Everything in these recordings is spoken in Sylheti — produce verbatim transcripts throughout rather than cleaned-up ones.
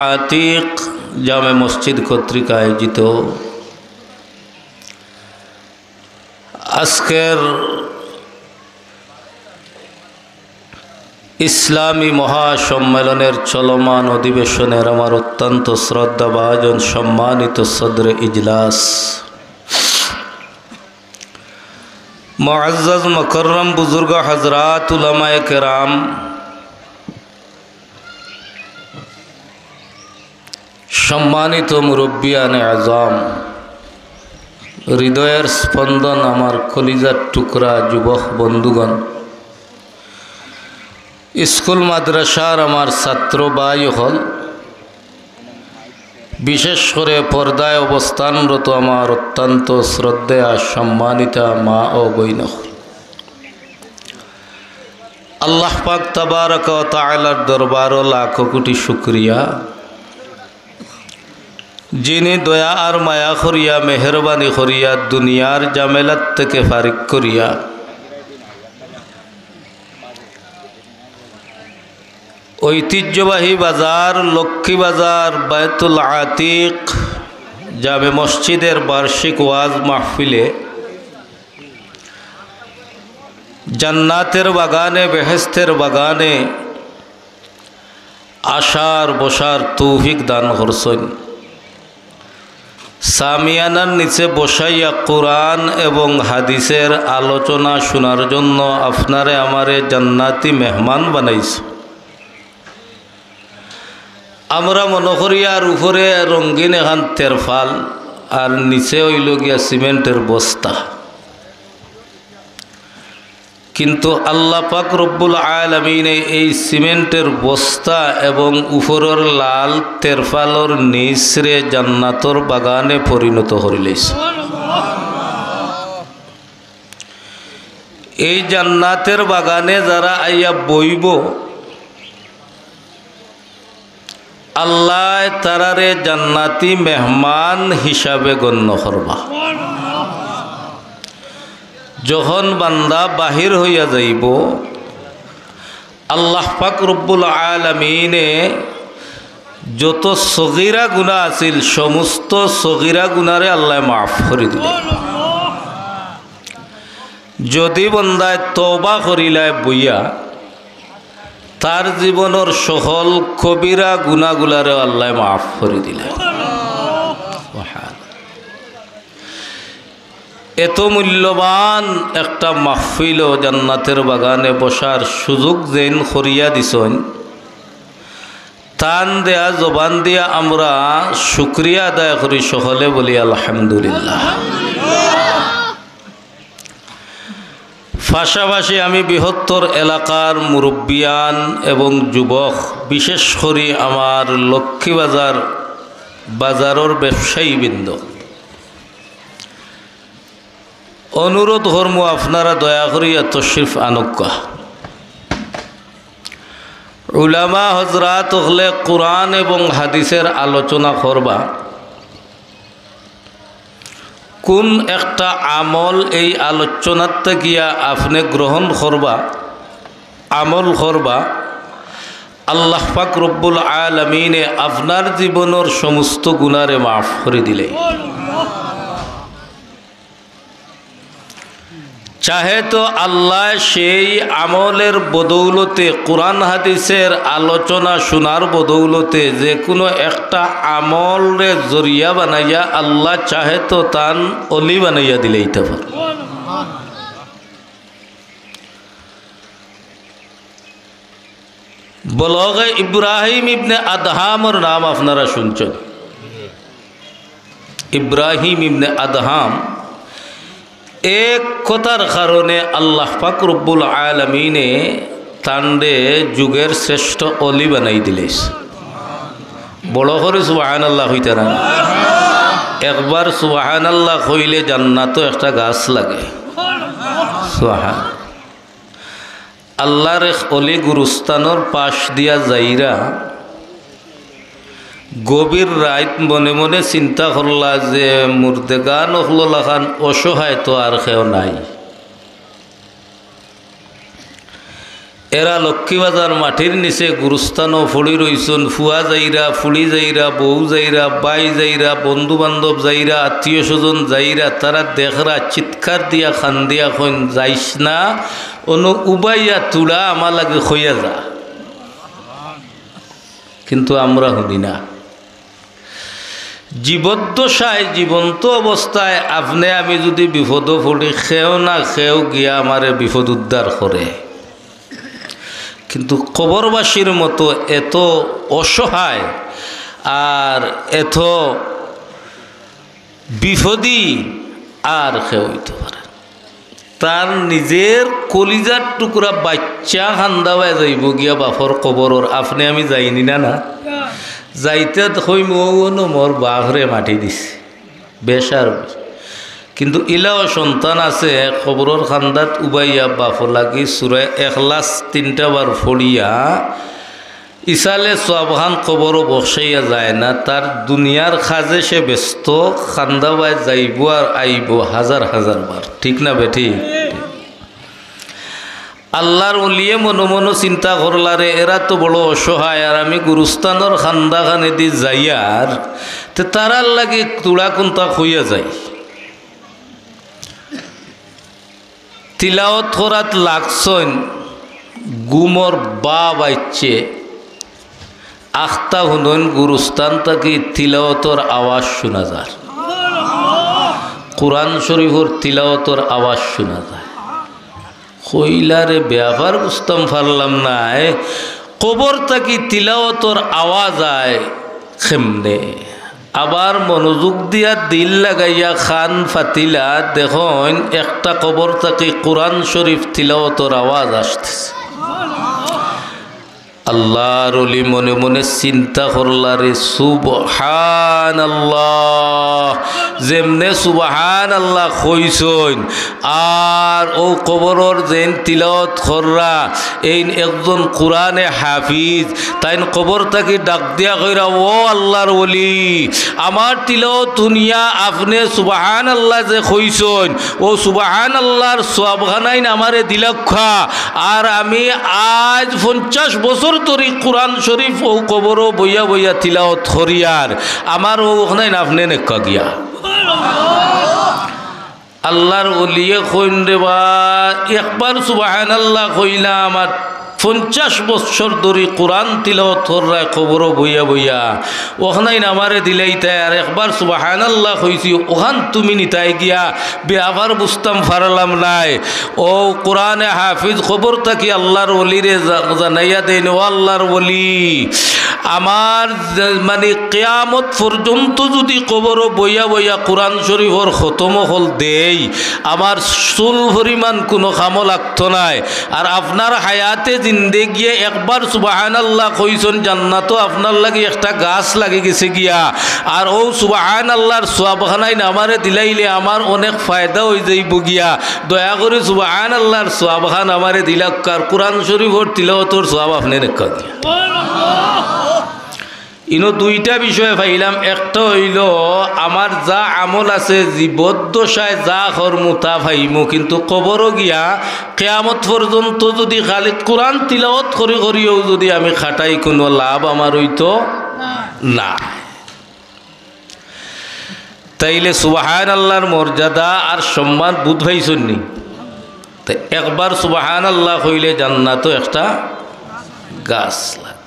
আতিক জামে মসজিদ কর্তৃক আয়োজিত আজকের ইসলামী মহাসম্মেলনের চলমান অধিবেশনের আমার অত্যন্ত শ্রদ্ধাভাজন সম্মানিত সদরে ইজলাস, মুআজ্জাজ মুকাররম বুজুর্গ হযরত উলামায়ে কেরাম, সম্মানিত মুরব্বিয়ানে আজম, হৃদয়ের স্পন্দন, আমার কলিজার টুকরা যুবক বন্ধুগণ, স্কুল মাদ্রাসার আমার ছাত্র ভাই অকল, বিশেষ করে পর্দায় অবস্থানরত আমার অত্যন্ত শ্রদ্ধেয়া সম্মানিতা মা ও বইন অকল, আল্লাহ পাক তাবারাকা ওয়া তাআলার দরবারো লাখো কোটি শুকরিয়া, যিনি দয়া আর মায়া করিয়া, মেহেরবানি করিয়া, দুনিয়ার ঝামেলার থেকে ফারিগ করিয়া, ঐতিহ্যবাহী বাজার, লক্ষ্মী বাজার, বায়তুল আতিক জামে মসজিদের বার্ষিক ওয়াজ মাহফিলে জান্নাতের বাগানে, বেহেশতের বাগানে আসার বসার তৌফিক দান করছইন। সামিয়ানার নিচে বসাইয়া কোরআন এবং হাদিসের আলোচনা শোনার জন্য আপনারে আমারে জান্নাতি মেহমান বানাইছো। আমরা মনো করি আর উপরে রঙিন এখান তেরফাল, আর নিচে অইলো গিয়া সিমেন্টের বস্তা। কিন্তু আল্লাহ পাক রব্বুল আলামিনে এই সিমেন্টের বস্তা এবং উপরের লাল তেরফালর নিচরে জান্নাতর বাগানে পরিণত করিলাইছে। এই জান্নাতের বাগানে যারা আইয়া বইবো, আল্লায় তারারে জান্নাতি মেহমান হিসাবে গণ্য করবা। যখন বান্দা বাহির হইয়া যাইবো, আল্লাহ পাক রব্বুল আলামিনে যত সগীরা গুনাহ আছিল, সমস্ত সগীরা গুনারে আল্লায় মাফ করি দিলা। যদি বন্দায় তওবা করিলায় বইয়া, তার জীবনর সকল কবিরা গুনাগুলারে আল্লায় মাফ করি দিলা। এত মূল্যবান একটা মাহফিল ও জান্নাতের বাগানে বসার সুযোগ যেইন করিয়া দিছইন, তান দেয়া জবান দিয়া আমরা শুকরিয়া আদায় করি, সকলে বলি আলহামদুলিল্লাহ। পাশাপাশি আমি বৃহত্তর এলাকার মুরব্বিয়ান এবং যুবক, বিশেষ করি আমার লক্ষ্মীবাজার বাজারর ব্যবসায়ীবৃন্দ, অনুরোধ করমু আপনারা দয়া করিয়া তশরিফ আনউক্কা। উলামা হজরাত অকলে কোরআন এবং হাদিসের আলোচনা করবা। কোন একটা আমল এই আলোচনাত থাকিয়া আপনে গ্রহণ করবা, আমল করবা, আল্লাহ পাক রব্বুল আলামিনে আপনার জীবনর সমস্ত গুনারে মাফ করি দিলে। চাহে তো আল্লায় সেই আমলের বদৌলতে, কোরআন হাদিসের আলোচনা শোনার বদৌলতে যে কোনো একটা আমলরে জরিয়া বানাইয়া আল্লাহ চাহে তো তান অলি বানাইয়া দিলাইতা পারে। বলগে ইব্রাহিম ইবনে আদহামর নাম আপনারা শুনছইন। ইব্রাহিম ইবনে আদহাম এক কথার কারণে আল্লাহ পাক রব্বুল আলামিনে তানরে যুগের শ্রেষ্ঠ অলি বানাই দিলাইছে। বড় করি সুবহানাল্লাহ কইতা না? একবার সুবহানাল্লাহ কইলে জান্নাতো একটা গাছ লাগে। সুবহান। আল্লাহর এক অলি গুরুস্থানর পাশ দিয়া যাইরা গভীর রাইত মনে মনে চিন্তা করলা যে মুর্দেগান অকলো লাখান অসহায় তো আর কেউ নাই। এরা লক্ষ্মীবাজার মাটির নিচে গুরুস্থানো পড়ি রইছইন, ফুয়া যাইরা, ফুড়ি যাইরা, বউ যাইরা, ভাই যাইরা, বন্ধু বান্ধব যাইরা, আত্মীয় স্বজন যাইরা, তারা দেখরা চিৎকার দিয়া কান্দিয়া কইন, "যাইস না, অনো উবাইয়া তুড়া আমার লাগি কইয়া যা।" কিন্তু আমরা হুনি না। জীবদ্দশায়, জীবন্ত অবস্থায় আপনে আমি যুদি বিপদো পড়ি, কেউ না কেউ গিয়া আমারে বিপদ উদ্ধার করে। কিন্তু কবরবাসীর মতো এত অসহায় আর এত বিপদী আর কেউ অইতো পারে না। তার নিজের কলিজার টুকরা বাইচ্চা কান্দাবায় যাইবো গিয়া বাপর কবরর, আপনে আমি যাইনি না, না? যাইতে কইমু, "অউ অনো মোর বাপরে মাটি দিছে।" বেশ আর বেশ। কিন্তু ইলাও সন্তান আছে, কবরর কান্দাত উবাইয়া বাপর লাগি সূরা ইখলাস তিনটা বার পড়িয়া ইসালে সওয়াবখান কবরো বকশাইয়া যায় না, তার দুনিয়ার কাজে সে ব্যস্ত, কান্দাবায় যাইবো আর আইবো হাজার হাজার বার, ঠিক না বেঠিক? আল্লার ওলিয়ে মনো মনো চিন্তা করলা, "রে, এরা তো বড় অসহায়, আর আমি গুরুস্থানর কান্দাখানেদি যাইয়ার, তে তারার লাগি তুড়া কুন্তা কইয়া যাই।" তিলাওত করাত লাগছইন, ঘুমর ভাব আইছে, আখতা হুনইন গুরুস্থান থাকি তিলাওতর আওয়াজ শুনা যার, কোরআন শরীফর তিলাওতর আওয়াজ শুনা যায়। কইলা, "রে, ব্যাপার বুঝতাম পারলাম না, এ কবর থাকি তিলাওতর আওয়াজ আয় কেমনে?" আবার মনোযোগ দিয়া দিল লাগাইয়া কান পাতিলা, দেখইন একটা কবর থাকি কোরআন শরীফ তিলাওতর আওয়াজ আসতেছে। আল্লার ওলি মনে মনে চিন্তা করলা, "রে সুবহানাল্লাহ, যেমনে সুবহানাল্লাহ কইছইন, আর অউ কবরর যেইন তিলাওত কররা, এইন একজন কোরআনে হাফিজ, তাইন কবর থাকি ডাক দিয়া কইরা, 'ও আল্লার ওলি, আমার তিলাওত হুনিয়া আপনে সুবহানাল্লাহ যে কইছইন, অউ সুবহানাল্লাহর সওয়াবখানাইন আমারে দিলাউক্কা, আর আমি আইজ পঞ্চাশ বছর ধরি কোরআন শরীফ অউ কবরো বইয়া বইয়া তিলাওত করিয়ার, আমার অউ অখানাইন আপনে নেউক্কা গিয়া।'" আল্লার ওলিয়ে কইন, "রে বা, একবার সুবহানাল্লাহ কইলাম, আর পঞ্চাশ বছর ধরি কোরআন তিলাওত কররায় কবরো বইয়া বইয়া, অখানাইন আমারে দিলাইতায়, আর একবার সুবহানাল্লাহ কইছি, অখান তুমি নিতায় গিয়া, ব্যাপার বুঝতাম পারলাম নায়।" অউ কোরআনে হাফিজ কবর থাকি আল্লার ওলিরে জা-, জানাইয়া দেইন, "ও আল্লার ওলি, আমার যে, মানে, কিয়ামত পর্যন্ত যুদি কবরো বইয়া বইয়া কোরআন শরীফর খতম অকল দেই, আমার চুল পরিমাণ কুনু কামো লাগতো নায়। আর আপনার হায়াতে জিন্দেগিয়ে একবার সুবহানাল্লাহ কইছইন, জান্নাতো আপনার লাগি একটা গাছ লাগি গেছে গিয়া। আর অউ সুবহানাল্লাহর সওয়াবখানাইন আমারে দিলাইলে আমার অনেক ফায়দা অইযাইবো গিয়া। দয়া করি সুবহানাল্লাহর সওয়াবখান আমারে দিলাউক্কা, আর কোরআন শরীফর তিলাওতর সওয়াব আপনে নেউক্কা গিয়া।" ইনো দুইটা বিষয় পাইলাম। একটা অইলো, আমার যা আমল আছে, জীবদ্দশায় যা করমু তা পাইমু, কিন্তু কবরো গিয়া কিয়ামত পর্যন্ত যুদি খালি কোরআন তিলাওত করি করিও যুদি আমি কাটাই, কুনু লাভ আমার অইতো না। তাইলে সুবহানাল্লাহর মর্যাদা আর সম্মান বুঝ পাইছইন নি? তে একবার সুবহানাল্লাহ কইলে জান্নাতো একটা গাছ লাগে।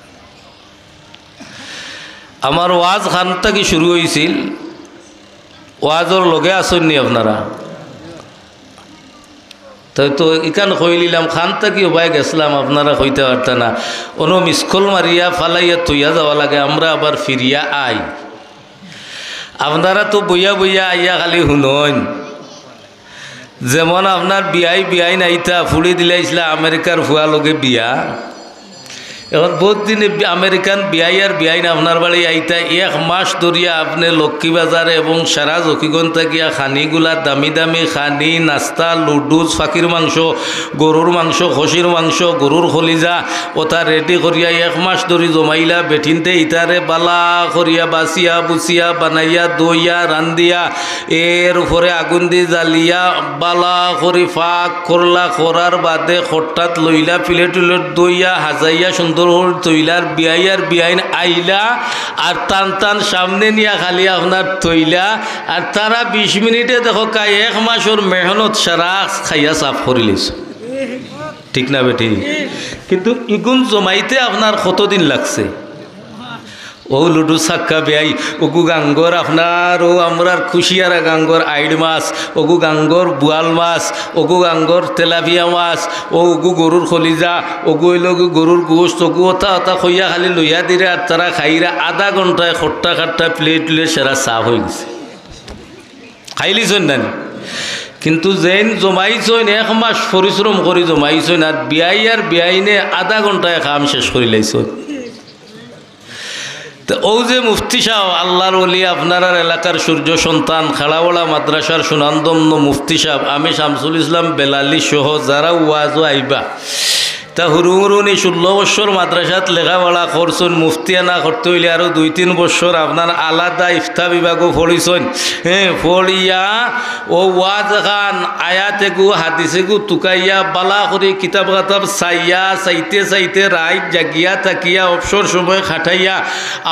আমার ওয়াজ কান থাকি শুরু অইছিল, ওয়াজর লগে আছইন নি আপনারা? তাই তো ইখান কইলিলাম, কান থাকি অবায় গেছলাম, আপনারা কইতা পারতা না। অনো miss call মারিয়া ফালাইয়া থইয়া যাওয়া লাগে, আমরা আবার ফিরিয়া আই। আপনারা তো বইয়া বইয়া আইয়া খালি হুনইন। যেমন আপনার বিয়াই বিয়াইন আইতা, ফুড়ি দিলাইছলা আমেরিকার ফুয়া লগে বিয়া। এখন বউত দিনে বি-, আমেরিকান বিয়াই আর বিয়াইন আপনার বাড়ি আইতা, এক মাস ধরিয়া আপনে লক্ষ্মীবাজার এবং সারা জকিগঞ্জ থাকিয়া খানিগুলা দামি দামি খানি, নাস্তা, লুডুস, ফাকির মাংস, গরুর মাংস, খসির মাংস, গরুর খলিজা, ওটা রেডি করিয়া এক মাস ধরি জমাইলা। বেটিন্তে ইতারে বালা করিয়া বাছিয়া বুছিয়া বানাইয়া দইয়া রান্দিয়া এর উপরে আগুন দি জ্বালিয়া বালা করি ফাঁক করলা, করার বাদে খট্টাত লইলা, প্লেট উলেট ধইয়া হাজাইয়া সুন্দর করি থইলা। আর বিয়াই আর বিয়াইন আইলা, আর তান তান সামনে নিয়া খালি আপনার থইলা। আর তারা বিশ মিনিটে দেখউক্কা এক মাসর মেহনত সারা খাইয়া সাফ করিলিছইন। ঠিক না বেঠিক? কিন্তু ইগুন জমাইতে আপনার কতদিন লাগছে? অউ লুডু ছাক্কা বিয়াই, অগু গাঙ্গর আপনার, অউ আমরার কুশিয়ারা গাঙ্গর আইড় মাছ, অগু গাঙ্গর বুয়াল মাছ, অগু গাঙ্গর তেলাপিয়া মাছ, অউ অগু গরুর খলিজা, অগু অইলো গি গরুর গোস্ত, অগু ওটা ওটা কইয়া খালি লইয়া দিরা, আর তারা খাইরা আধা ঘন্টায় খট্টা খাট্টা প্লেট উলেট সারা সাফ অইগেছে। খাইলিছইন না নি? কিন্তু যেইন জমাইছইন, এক মাস পরিশ্রম করি জমাইছইন, আর বিয়াই আর বিয়াইনে আধা ঘন্টায় কাম শেষ করিলাইছইন। তো অউ যে মুফতি সাব, আল্লার ওলি, আপনারার এলাকার সূর্য সন্তান, খাড়াওয়াড়া মাদ্রাসার সুনামধন্য মুফতি সাব, আমি শামসুল ইসলাম বেলালী সহ যারা ওয়াজো আইবা, তা হুরু হুরুনি ষোলো বছর মাদ্রাসাত লেখাপড়া করছইন, মুফতিয়ানা করতে অইলে আরো দুই তিন বছর আপনার আলাদা ইফতা বিভাগও পড়ছইন। হ্যাঁ, পড়িয়া অউ ওয়াজ খান, আয়াত এগু, হাদিস এগু তুকাইয়া, বালা করি কিতাব কাতাব চাইয়া, চাইতে চাইতে রাইত জাগিয়া থাকিয়া, অবসর সময় খাটাইয়া,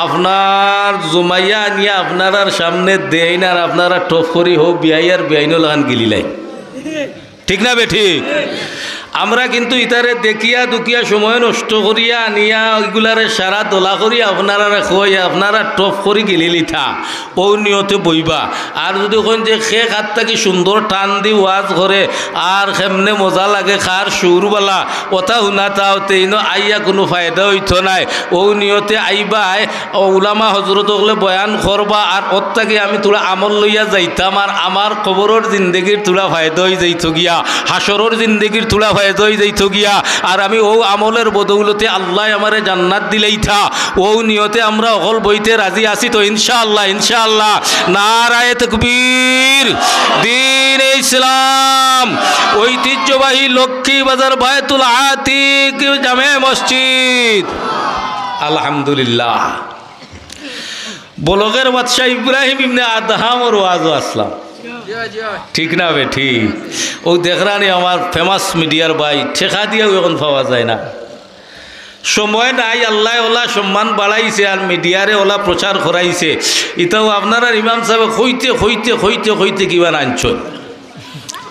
আপনার জমাইয়া আনিয়া আপনারার সামনে দেইন, আর আপনারা টপ করি হউ বিয়াই আর বিয়াইনর লাখান গিলিলাইন। ঠিক না বেঠিক? আমরা কিন্তু ইতারে দেখিয়া দুখিয়া সময় নষ্ট করিয়া আনিয়া ইগুলারে সারা দলা করি আপনারারে কই, আপনারা টপ করি গিলিলিতা, অউ নিয়তে বইবা। আর যুদি কইন যে কে কাত থাকি সুন্দর টান দি ওয়াজ করে আর কেমনে মজা লাগে, কার সুর বালা, ওটা হুনাতা, তে ইনো আইয়া কুনু ফায়দা অইতো নায়। অউ নিয়তে আইবায়, অউ উলামা হজরত অকলে বয়ান করবা, আর অর থাকি আমি থুড়া আমল লইয়া যাইতাম, আর আমার কবরর জিন্দেগির থুড়া ফায়দা অইযাইতো গিয়া, হাশরর জিন্দেগির থুড়া ফায়দা অইযাইতো গিয়া, আর আমি অউ আমলর বদৌলতে আল্লায় আমারে জান্নাত দিলাইতা। অউ নিয়তে আমরা অকল বইতে রাজি আছি তো? ইনশাআল্লাহ, ইনশাআল্লাহ। নারায়ে তাকবীর, দ্বীনে ইসলাম, ঐতিহ্যবাহী লক্ষ্মীবাজার বায়তুল আতিক জামে মসজিদ। আলহামদুলিল্লাহ। বলগের বাদশা ইব্রাহিম ইবনে আদহামর ওয়াজো আছলাম। ঠিক না বেঠিক? অউ দেখরানি আমার ফেমাস মিডিয়ার ভাই, ঠেকা দিয়াও এখন পাওয়া যায় না। সময় নাই, আল্লায় অলা সম্মান বাড়াইছে আর মিডিয়ারে অলা প্রচার করাইছে। ইতাও আপনারার ইমাম সাবে কইতে, কইতে, কইতে, কইতে কিবা আনছইন।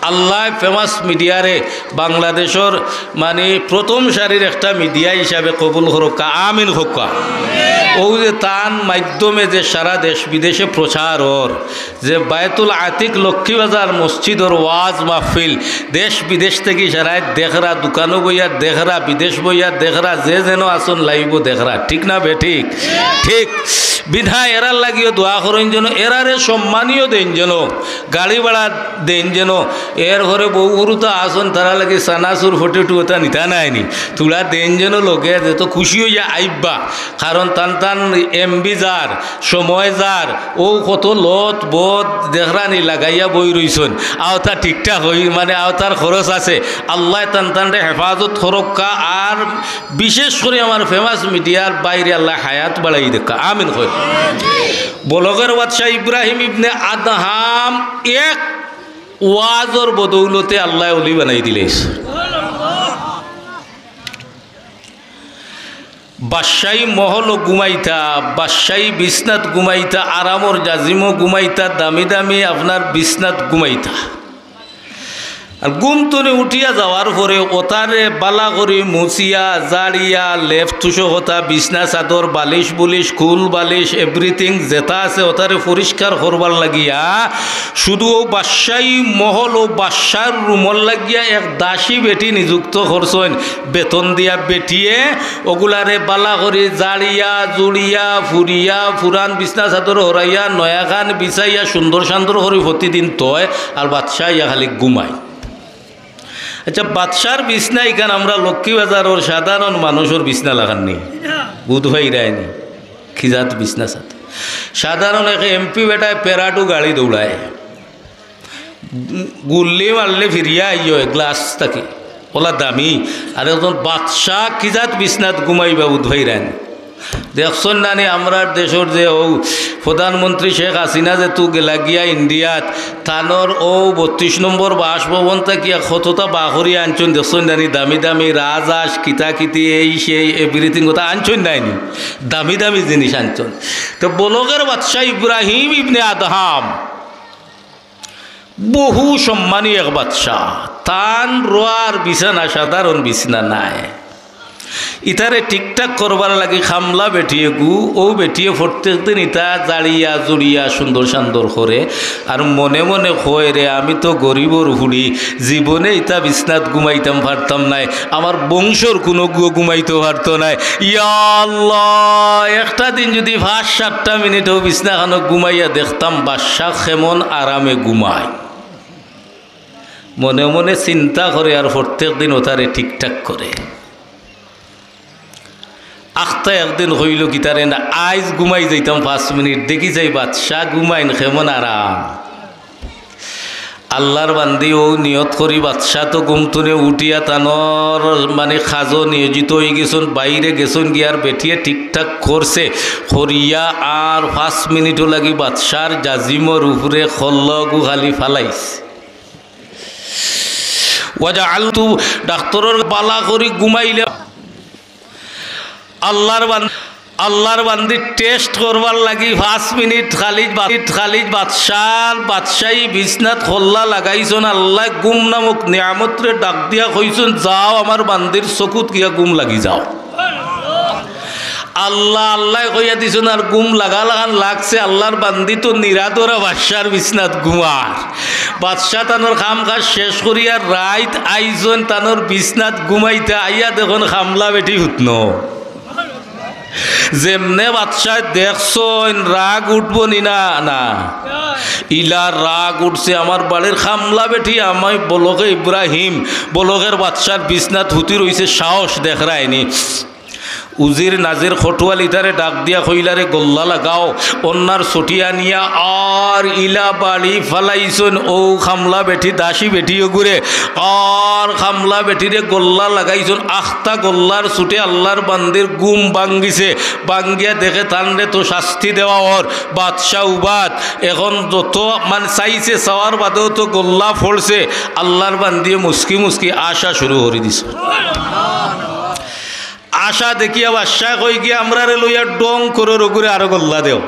আল্লায় ফেমাস মিডিয়ারে বাংলাদেশর মানে প্রথম সারির একটা মিডিয়া হিসাবে কবুল করউক্কা, আমিন কউক্কা। অউ যে তান মাধ্যমে যে সারা দেশ বিদেশে প্রচার অর, যে বায়তুল আতিক লক্ষ্মীবাজার মসজিদর ওয়াজ মাহফিল, দেশ বিদেশ থাকি সারায় দেখরা, দোকানো বইয়া দেখরা, বিদেশ বইয়া দেখরা, যে যেনো আছইন live-ও দেখরা, ঠিক না বেঠিক? ঠিক। বিধায় এরার লাগিও দোয়া করইন যেনো, এরারে সম্মানীয় দেইন যেনো, গাড়ি ভাড়া দেইন যেনো, এর ঘরে বউ হুরুতা আছইন, তারার লাগি চানাচুর ফটেটু ওটা নিতা নায় নি, থুড়া দেইন যেনো লগে, যেতো খুশি অইয়া আইবা। কারণ তান তান এমবি যার, সময় যার, অউ কত লত বত দেখরানি লাগাইয়া বই রইছইন। আওতা ঠিকঠাক অই, মানে আওতার খরচ আছে। আল্লায় তান তানরে হেফাজত করউক্কা। আর বিশেষ করি আমার ফেমাস মিডিয়ার ভাইরে আল্লায় হায়াত বাড়াই দেউক্কা। আমিন কই। বলগের বাদশা ইব্রাহিম ইবনে আদহাম এক ওয়াজর বদৌলতে আল্লায় অলি বানাই দিলাইছে। বাদশাই মহলো ঘুমাইতা, বাদশাই বিছনাত ঘুমাইতা, আরামর জাজিমো ঘুমাইতা, দামি দামি আপনার বিছনাত ঘুমাইতা। আর ঘুম তনে উঠিয়া যাওয়ার পরে ওতারে বালা করি মুছিয়া, জাড়িয়া, লেপ তুষক ওতা, বিছনা চাদর, বালিশ বুলিশ, কুল বালিশ, everything যেতা আছে ওতারে পরিষ্কার করবার লাগিয়া শুধু অউ বাদশাই মহল, অউ বাদশার রুমর লাগিয়া এক দাসী বেটি নিযুক্ত করছইন বেতন দিয়া। বেটিয়ে অগুলারে বালা করি জাড়িয়া, জুড়িয়া, ফুরিয়া, ফুরান বিছনা চাদর হরাইয়া, নয়াখান বিছাইয়া, সুন্দর সান্দর করি প্রতিদিন থয়, আর বাদশা ইয়া খালি ঘুমায়। আচ্ছা, বাদশার বিছনা ইখান আমরা লক্ষ্মীবাজারর সাধারণ মানুষর বিছনা লাখান নি, বুধ ভাই রায়নি, খিজাত বিছনা সাথে। সাধারণ এক এমপি বেটায় প্যারাডু গাড়ি দৌড়ায়, গুল্লি মারলে ফিরিয়া আইও গ্লাস থাকি, ওলা দামি। আর একজন বাদশা খিজাত বিছনাত ঘুমাইবা বুধ ভাই রায়নি। দেখছইন নানি, আমরার দেশর যে অউ প্রধানমন্ত্রী শেখ হাসিনা যেতু গেলা গিয়া ইন্ডিয়াত, তানর অউ বত্রিশ নম্বর বাসভবন থাকিয়া কততা বাহরি আনছইন, দেখছইন নানি, দামি দামি রাজহাঁস, কিতা কিতি, এই সেই, এভরিথিং কথা আনছইন নায়নি, দামি দামি জিনিস আনছইন। তো বলখের বাদশা ইব্রাহিম ইবনে আদহাম, বহু সম্মানী এক বাদশা, তান রোয়ার বিছানা সাধারণ বিছনা নায়। ইতারে ঠিকঠাক করবার লাগি কামলা বেটিয়ে গু, অউ বেটিয়ে প্রত্যেক দিন ইতা জাড়িয়া জুড়িয়া সুন্দর সান্দর করে, আর মনে মনে কয়, "রে, আমি তো গরিবর ফুড়ি, জীবনে ইতা বিছনাত ঘুমাইতাম পারতাম নায়, আমার বংশর কুনু গুয়ে ঘুমাইতো পারতো নায়।" ইয়া আল্লাহ, একটা দিন যুদি পাঁচ সাতটা মিনিট অউ বিছনাখানো ঘুমাইয়া দেখতাম বাদশা কেমন আরামে ঘুমায়। মনে মনে চিন্তা করে আর প্রত্যেক দিন অতারে ঠিকঠাক করে। আখতা একদিন কইলো কিতারে না, "আইজ ঘুমাই যাইতাম পাঁচ মিনিট, দেখি যাই বাদশা ঘুমাইন কেমন আরাম।" আল্লার বান্দি অউ নিয়ত করি বাদশা তো ঘুম থনে উঠিয়া তানর মানে কাজো নিয়োজিত অইগেছইন, বাইরে গেছইন গিয়ার বেটিয়ে ঠিকঠাক করছে, করিয়া আর পাঁচ মিনিটও লাগি বাদশার জাজিমর উপরে কল্লগু খালি ফালাইছে। ওয়াজা আলতু ডাক্তরর বালা করি ঘুমাইলে আল্লার বান-, আল্লার বান্দি টেস্ট করবার লাগি পাঁচ মিনিট খালি বা-, খালি বাদশার বাদশাই বিছনাত কল্লা লাগাইছইন। আল্লায় ঘুম নামক নিয়ামতরে ডাক দিয়া কইছইন, "যাও, আমার বান্দির চকুত গিয়া ঘুম লাগি যাও।" আল্লায়, আল্লায় কইয়া দিছইন, আর ঘুম লাগা লাখান লাগছে। আল্লার বান্দি তো নিরাদরা বাদশার বিছনাত ঘুমার। বাদশা তানর কাম কাজ শেষ করিয়া রাইত আইছইন তানর বিছনাত ঘুমাইতা, আইয়া দেখইন কামলা বেটি হুতনো। যেমনে বাদশায় দেখছইন, রাগ উঠবো নি না? না। ইলা রাগ উঠছে, আমার বাড়ির কামলা বেটি, আমি বলখে ইব্রাহিম, বলখের বাদশার বিছনাত হুতি রইছে, সাহস দেখরায়নি। উজির নাজির খটুয়াল ইতারে ডাক দিয়া কইলা, "রে গল্লা লাগাও।" অন্যার ছুটি আনিয়া আর ইলা বাড়ি ফালাইছইন, অউ কামলা বেটি, দাসী বেটি অগুরে, আর কামলা বেটিরে গল্লা লাগাইছইন। আখতা গল্লার ছুটে আল্লার বান্দির ঘুম ভাঙ্গিছে, ভাঙ্গিয়া দেখে তানরে তো শাস্তি দেওয়া অর, বাদশা উবাদ। এখন যত মানে চাইছে, চাওয়ার বাদেও তো গল্লা ফড়ছে, আল্লার বান্দিয়ে মুসকি মুসকি আশা শুরু করি দিছে। আশা দেখিয়া বাদশায় কই গিয়া, "আমরারে লইয়া ঢং করর, অগুরে আরো গল্লা দেও।"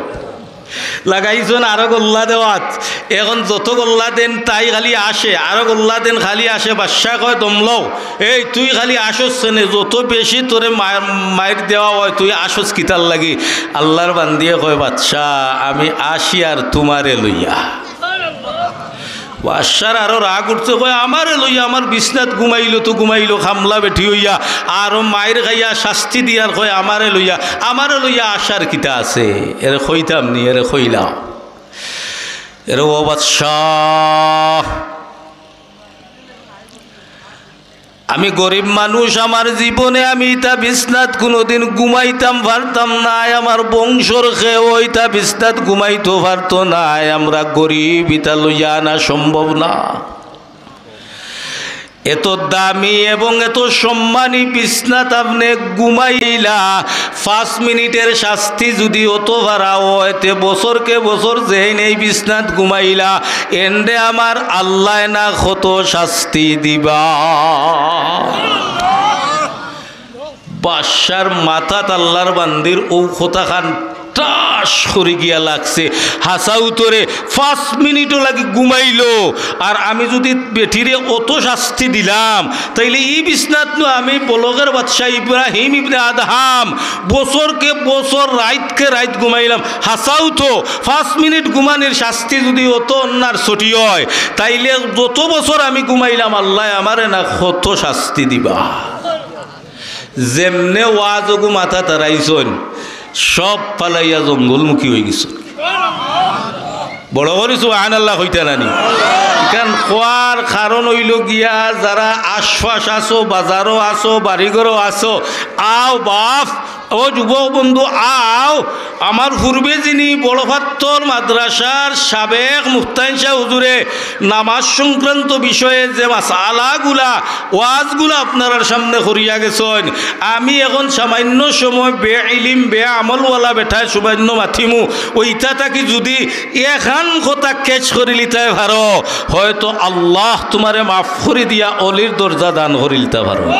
লাগাইছইন আরো গল্লা দেওয়াত। এখন যত গল্লা দেন তাই খালি আসে, আরো গল্লা দেন খালি আসে। বাদশায় কয়, "দম লও, এই তুই খালি আসস কেনে, যত বেশি তোরে মার-, মাইর দেওয়া অয়, তুই আসস কিতার লাগি?" আল্লার বান্দিয়ে কয়, "বাদশা, আমি আসি আর তুমারে লইয়া।" বাদশার আরো রাগ উঠছে, কয়, "আমারে লইয়া, আমার বিছনাত ঘুমাইলো তো ঘুমাইলো, কামলা বেটি অইয়া, আরো মাইর খাইয়া শাস্তি দিয়ার কয়, আমারে লইয়া, আমারে লইয়া আসার কিতা আছে? এরে কইতাম নি, এরে কইলাম।" এরে ও বাদশা, আমি গরিব মানুষ, আমার জীবনে আমি ইতা বিছনাত কুনুদিন ঘুমাইতাম পারতাম নায়, আমার বংশর কেউ ইতা বিছনাত ঘুমাইতো পারতো নায়, আমরা গরিব, ইতা লইয়া আনা সম্ভব না। এত দামি এবং এত সম্মানী বিছনাত আপনে ঘুমাইলা, পাঁচ মিনিটের শাস্তি যুদি অত বাড়া অয়, তে বছরকে বছর যেইন এই বিছনাত ঘুমাইলা, এনরে আমার আল্লায় না কত শাস্তি দিবা। বাদশার মাথাত আল্লার বান্দির অউ কথাখান ঠাস করি গিয়া লাগছে। হাছাউ তো রে, পাঁচ মিনিটও লাগি ঘুমাইলো, আর আমি যুদি বেটিরে অত শাস্তি দিলাম, তাইলে ই বিছনাত নু আমি বলখের বাদশা ইব্রাহিম ইবনে আদহাম বছরকে বছর, রাইতকে রাইত ঘুমাইলাম। হাছাউ তো, পাঁচ মিনিট ঘুমানির শাস্তি যুদি অত অন্যার ছুটি অয়, তাইলে যত বছর আমি ঘুমাইলাম, আল্লায় আমারে না কত শাস্তি দিবা। যেমনে ওয়াজ অগু মাথাত আরাইছইন, সব ফালাইয়া জঙ্গলমুখী অইগেছইন। বড় করি সুবহানাল্লাহ কইতা নানি? ইখান কওয়ার কারণ অইলো গিয়া, যারা আশপাশ আছো, বাজারো আছো, বাড়িঘরো আছো, আও বাপ, ও যুবক বন্ধু, আও। আমার পূর্বে যিনি বড় পাত্থর মাদ্রাসার সাবেক মুফতাইন শাহ হুজুরে নামাজ সংক্রান্ত বিষয়ে যে মাসআলাগুলা, ওয়াজগুলা আপনারার সামনে করিয়া গেছইন, আমি এখন সামান্য সময় বে-ইলিম, বে-আমলওয়ালা বেটায় সামান্য মাতিমু, ওইটা থাকি যুদি এখান কথা catch করিলিতায় পারো, হয়তো আল্লাহ তুমারে মাফ করি দিয়া অলির দরজা দান করিলিতা পারো।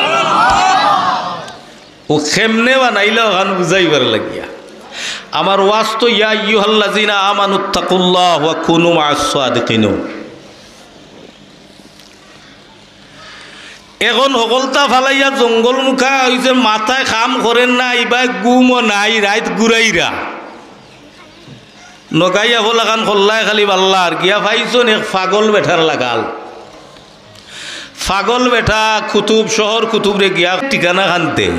ও কেমনে বানাইলা অখান বুঝাইবার লাগিয়া। আমার ওয়াজ তো ইয়া আইয়ুহাল্লাযিনা আমানুত্তাকুল্লাহ ওয়া কুনু মা'আস সাদিকিন। এখন হকলতা ফালাইয়া জঙ্গল মুখা অইছে, মাথায় কাম করের না, ইবায় ঘুমও নাই, রাইত ঘুরাইরা। নগাইয়া ফলাখান খল্লায় খালি বাল্লার, গিয়া পাইছইন এক পাগল বেটার লাগাল। পাগল বেটা কুতুব, শহর কুতুবরে গিয়া ঠিকানা খানতে।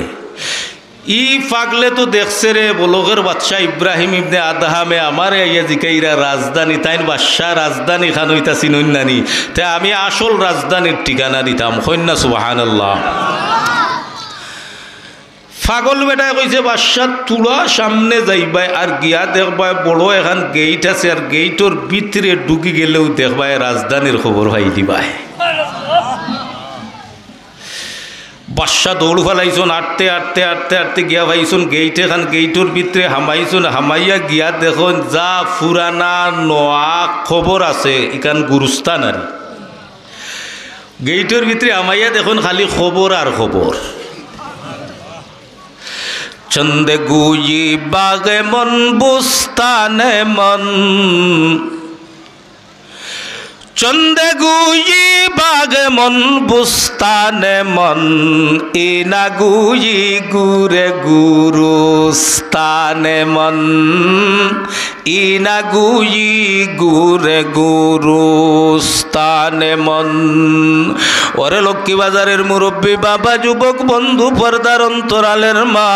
ই পাগলে তো দেখছে রে, বলখের বাদশা ইব্রাহিম ইবনে আদহামে আমারে আইয়া জিকাইরা রাজধানী, তাইন বাদশা রাজধানী খান অইতা চিনইন নানি? তে আমি আসল রাজধানীর ঠিকানা দিতাম। কইন না সুবহানাল্লাহ। পাগল বেটায় কইছে, "বাদশা, থুড়া সামনে যাইবায় আর গিয়া দেখবায় বড় এখান গেইট আছে, আর গেইটর ভিতরে ঢুকি গেলেউ দেখবায় রাজধানীর খবর পাই দিবায়।" বাদশা দৌড় ফালাইছইন, আটতে, আটতে, আটতে, আটতে গিয়া পাইছইন গেইট এখান, গেইটর ভিতরে হামাইছইন, হামাইয়া গিয়া দেখইন যা পুরানা নয়া কবর আছে, ইখান গুরুস্থান আর। গেইটর ভিতরে হামাইয়া দেখইন খালি কবর আর কবর। চন্দে গুয়ি বাগে মন বুস্তানে মন, চন্দে গুয়ি বাগে মন বুস্তানে মন, ইনা গুয়ি গুরে গুরুস্থানে মন, ইনা গুয়ি গুরে গুরুস্থানে মন। ওরে লক্ষ্মীবাজারের মুরব্বি বাবা, যুবক বন্ধু, পর্দার অন্তরালের মা,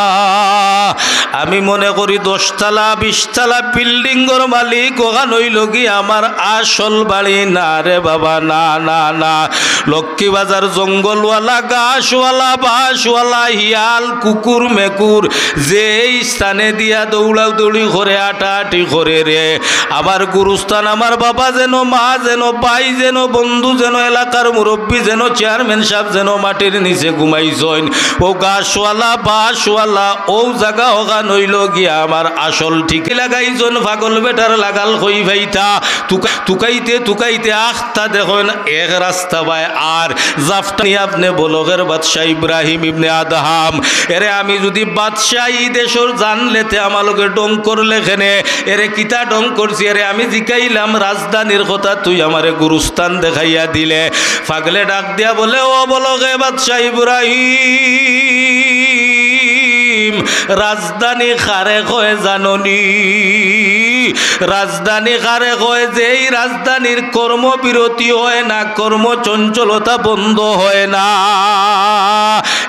আমি মনে করি দশতলা, বিশতলা বিল্ডিংর মালিক অখান অইলো গি আমার আসল বাড়ি। না রে বাবা, না, না, না। লক্ষ্মীবাজার জঙ্গলওয়ালা, ঘাসওয়ালা, বাঁশওয়ালা, হিয়াল, কুকুর, মেকুর, যেই স্থানে দিয়া দৌড়াদৌড়ি করে, আটাআটি করে রে, আমার গুরুস্থান, আমার বাবা যেন, মা যেন, ভাই যেন, বন্ধু যেন, এলাকার মুরব্বি যেন, চেয়ারম্যান সাব যেন মাটির নিচে ঘুমাইছইন। অউ ঘাসওয়ালা, বাঁশওয়ালা, অউ জাগা অখান অইলো গিয়া আমার আসল ঠিকানা। লাগাইছইন পাগল বেটার লাগাল কই পাইতা। তুকা-, তুকাইতে তুকাইতে আখতা দেখইন এক রাস্তা বায় আর জাফটানি আপনে বলখের বাদশা ইব্রাহিম ইবনে আদহাম। এরে আমি যুদি বাদশাই দেশর জানলে তে আমার লগে ঢং করলে কেনে? এরে কিতা ঢং করছি? এরে আমি জিকাইলাম রাজধানীর কথা, তুই আমারে গুরুস্থান দেখাইয়া দিলে। পাগলে ডাক দিয়া বলে, "ও বলখে বাদশা ইব্রাহিম, রাজধানী কারে কয় জানো নি? রাজধানী কারে কয়? যেই রাজধানীর কর্মবিরতি হয় না, কর্মচঞ্চলতা বন্ধ হয় না,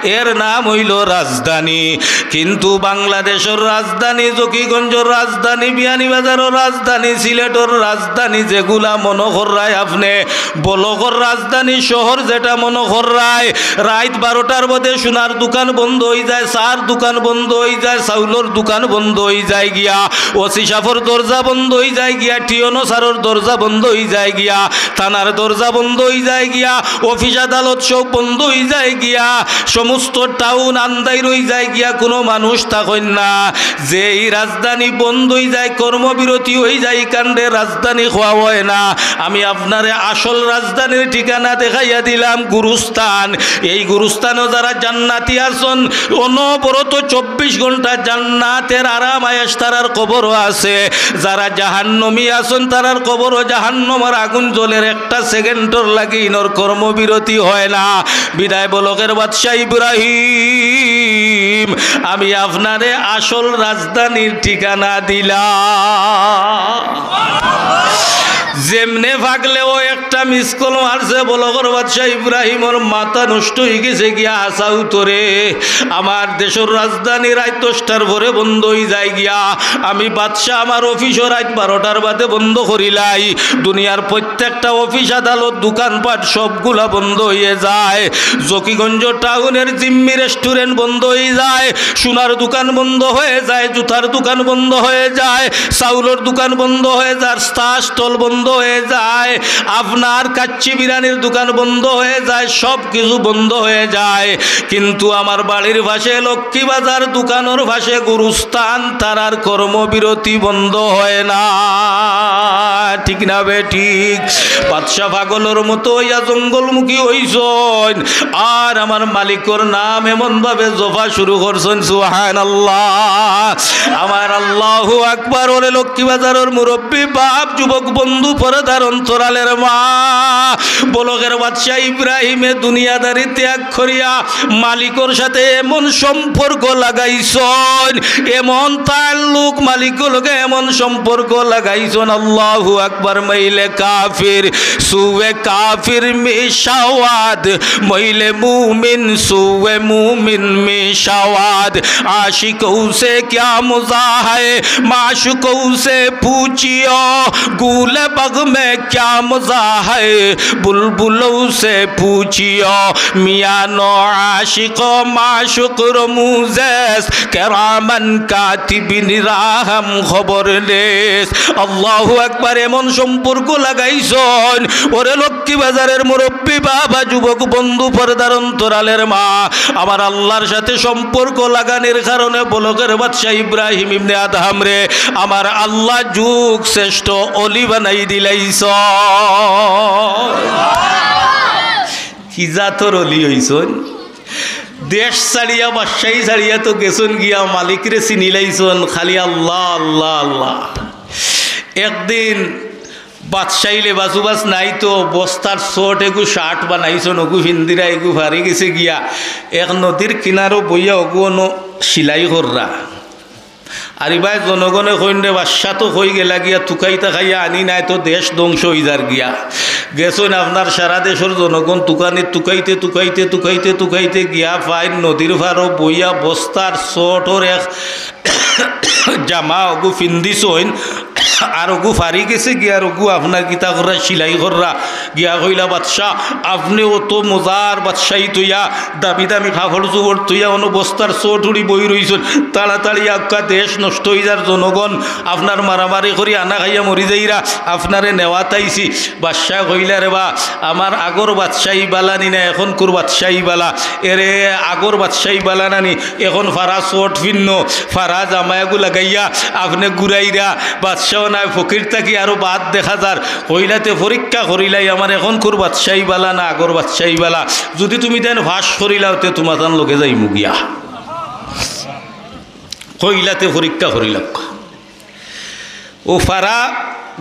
এর নাম অইলো রাজধানী।" কিন্তু বাংলাদেশর রাজধানী, জকিগঞ্জর রাজধানী, বিয়ানীবাজারর রাজধানী, সিলেটর রাজধানী, যেগুলা মনো কররায় আপনে, বলখর রাজধানী শহর যেটা মনো কররায়, রাইত বারোটার বাদে সোনার দোকান বন্ধ অইযায়, চার দোকান বন্ধ অইযায়, চাউলর দোকান বন্ধ অইযায় গিয়া, ওসি সাবর দরজা বন্ধ অইযায় গিয়া, টিওনো সারর দরজা বন্ধ অইযায় গিয়া, থানার দরজা বন্ধ অইযায় গিয়া, অফিস আদালত সব বন্ধ অইযায় গিয়া, সমস্ত টাউন আন্দাইর অইযায় গিয়া, কুনু মানুষ থাকইন না। যেই রাজধানী বন্ধ অইযায়, কর্মবিরতি অইযায়, ইখানরে রাজধানী কওয়া হয় না। আমি আপনারে আসল রাজধানীর ঠিকানা দেখাইয়া দিলাম, গুরুস্থান। এই গুরুস্থানো যারা জান্নাতি আছইন, অনবরত চব্বিশ ঘন্টা জান্নাতের আরাম আয়েশ তারার কবরো আছে। যারা জাহান্নমী আছইন, তারার কবরো জাহান্নমর আগুন জ্বলের, একটা সেকেন্ডর লাগি ইনোর কর্মবিরতি হয় না। বিদায় বলখের বাদশা ইব্রাহিম, আমি আপনারে আসল রাজধানীর ঠিকানা দিলাম। যেমনে পাগলেও একটা মিস কল মারছে, বলখর বাদশা ইব্রাহিমর মাথা নষ্ট অইগেছে গিয়া। হাছা উতরে, আমার দেশর রাজধানী রাইত দশটার পরে বন্ধ অইযায় গিয়া। আমি বাদশা আমার অফিসও রাইত বারোটার বাদে বন্ধ করিলাই। দুনিয়ার প্রত্যেকটা অফিস, আদালত, দোকানপাট সবগুলা বন্ধ অইযায়। জকিগঞ্জ টাউনের জিম্মি রেস্টুরেন্ট বন্ধ অইযায়, সোনার দোকান বন্ধ অইযায়, জুতার দোকান বন্ধ অইযায়, চাউলর দোকান বন্ধ অইযায়, চা স্টল বন্ধ অইযায়, আপনার কাচ্চি বিরিয়ানির দোকান বন্ধ অইযায়, সব কিছু বন্ধ অইযায়। কিন্তু আমার বাড়ির পাশে লক্ষ্মী বাজার, দোকানর পাশে গুরুস্থান, তারার কর্মবিরতি বন্ধ অয় না। ঠিক না বেঠিক? বাদশা পাগলর মতো অইয়া জঙ্গলমুখী অইছইন, আর আমার মালিকর নাম এমনভাবে জপা শুরু করছইন। সুবহানাল্লাহ। আমার আল্লাহু আকবার। ওরে লক্ষ্মী বাজারর মুরব্বি, বাপ, যুবক, বন্ধু, পর্দার অন্তরালের মা, বলখর বাদশা ইব্রাহিমে দুনিয়াদারি ত্যাগ করিয়া মালিকর সাথে এমন সম্পর্ক লাগাইছইন, এমন তাল্লুক মালিকর লগে, এমন সম্পর্ক লাগাইছইন। আল্লাহু আকবার। میل کافر سوئے کافر می‌شود، میل مومن سوئے مومن می‌شود. عاشقوں سے کیا مزاح ہے، معشوقوں سے پوچھیو، گل بغ میں کیا مزاح ہے، بلبلوں سے پوچھیو. میان عاشق و معشوق رموز است، کراما کاتبین را هم خبر نیست. আল্লাহু আকবার। এমন সম্পর্ক লাগাইছইন, ওরে লক্ষ্মী বাজারের মুরব্বি, বাবা, যুবক, বন্ধু, পর্দার অন্তরালের মা, আমার আল্লাহর সাথে সম্পর্ক লাগানির কারণে বলখর বাদশা ইব্রাহিম ইবনে আদহামরে আমার আল্লাহ যুগ শ্রেষ্ঠ অলি বানাই দিলাইছইন। কি জাতর অলি অইছইন? দেশ ছাড়িয়া, বাদশাহী ছাড়িয়া তো গেছইন গিয়া, মালিকরে চিনিলাইছইন, খালি আল্লাহ, আল্লাহ, আল্লাহ। একদিন বাদশাহী লেবাস উবাস নাই তো, বস্তার ছোট এগু শার্ট বানাইছইন, ওগু ফিন্দিরা এগু ফারি গেছে গিয়া, এক নদীর কিনারো বইয়া ওগু অনো সিলাই কররা। আর ইবায় জনগণে কইন রে, বাদশা তো কই গেলা গিয়া, তুকাইতা খাইয়া আনি নাই তো দেশ ধ্বংস অইযার গিয়া। গেছইন আপনার সারা দেশর জনগণ তুকানিত তুকাইতে, তুকাইতে, তুকাইতে, তুকাইতে গিয়া ফাইন নদীর ফারো বইয়া বস্তার ছোটর এক জামা ওগু ফিন্দিছইন, আর ওগু ফারি গেছে গিয়া, আর ওগু আপনার কিতা কররা, সিলাই কররা। গিয়া কইলা, "বাদশা, আপনে অত মজার বাদশাহী থইয়া, দামি দামি কাপড় চোপড় থইয়া, অনো বস্তার ছোট উড়ি বই রইছইন, তাড়াতাড়ি আউক্কা, দেশ নষ্ট অইযার, জনগণ আপনার মারামারি করি আনা খাইয়া মরি যাইরা, আপনারে নেওয়াত আইছি।" বাদশায় কইলা, "রে বা, আমার আগর বাদশাহী বালা নি না, এখনকুর বাদশাহী বালা? এরে আগর বাদশাহী বালা না নি? এখন ফারা ছোট ফিন্নো, ফারা জামা এগু লাগাইয়া আপনে ঘুরাইরা, বাদশাও নায়, ফকির থাকি আরো বাদ দেখা যার।" কইলা, "তে পরীক্ষা করিলাই, আমার এখনকুর বাদশাহী বালা না আগর বাদশাহী বালা? যুদি তুমি তাইন ফাঁস করিলাও, তে তুমাতান লগে যাইমু গিয়া।" কইলা, "তে পরীক্ষা করিলাউক্কা।" ও ফারা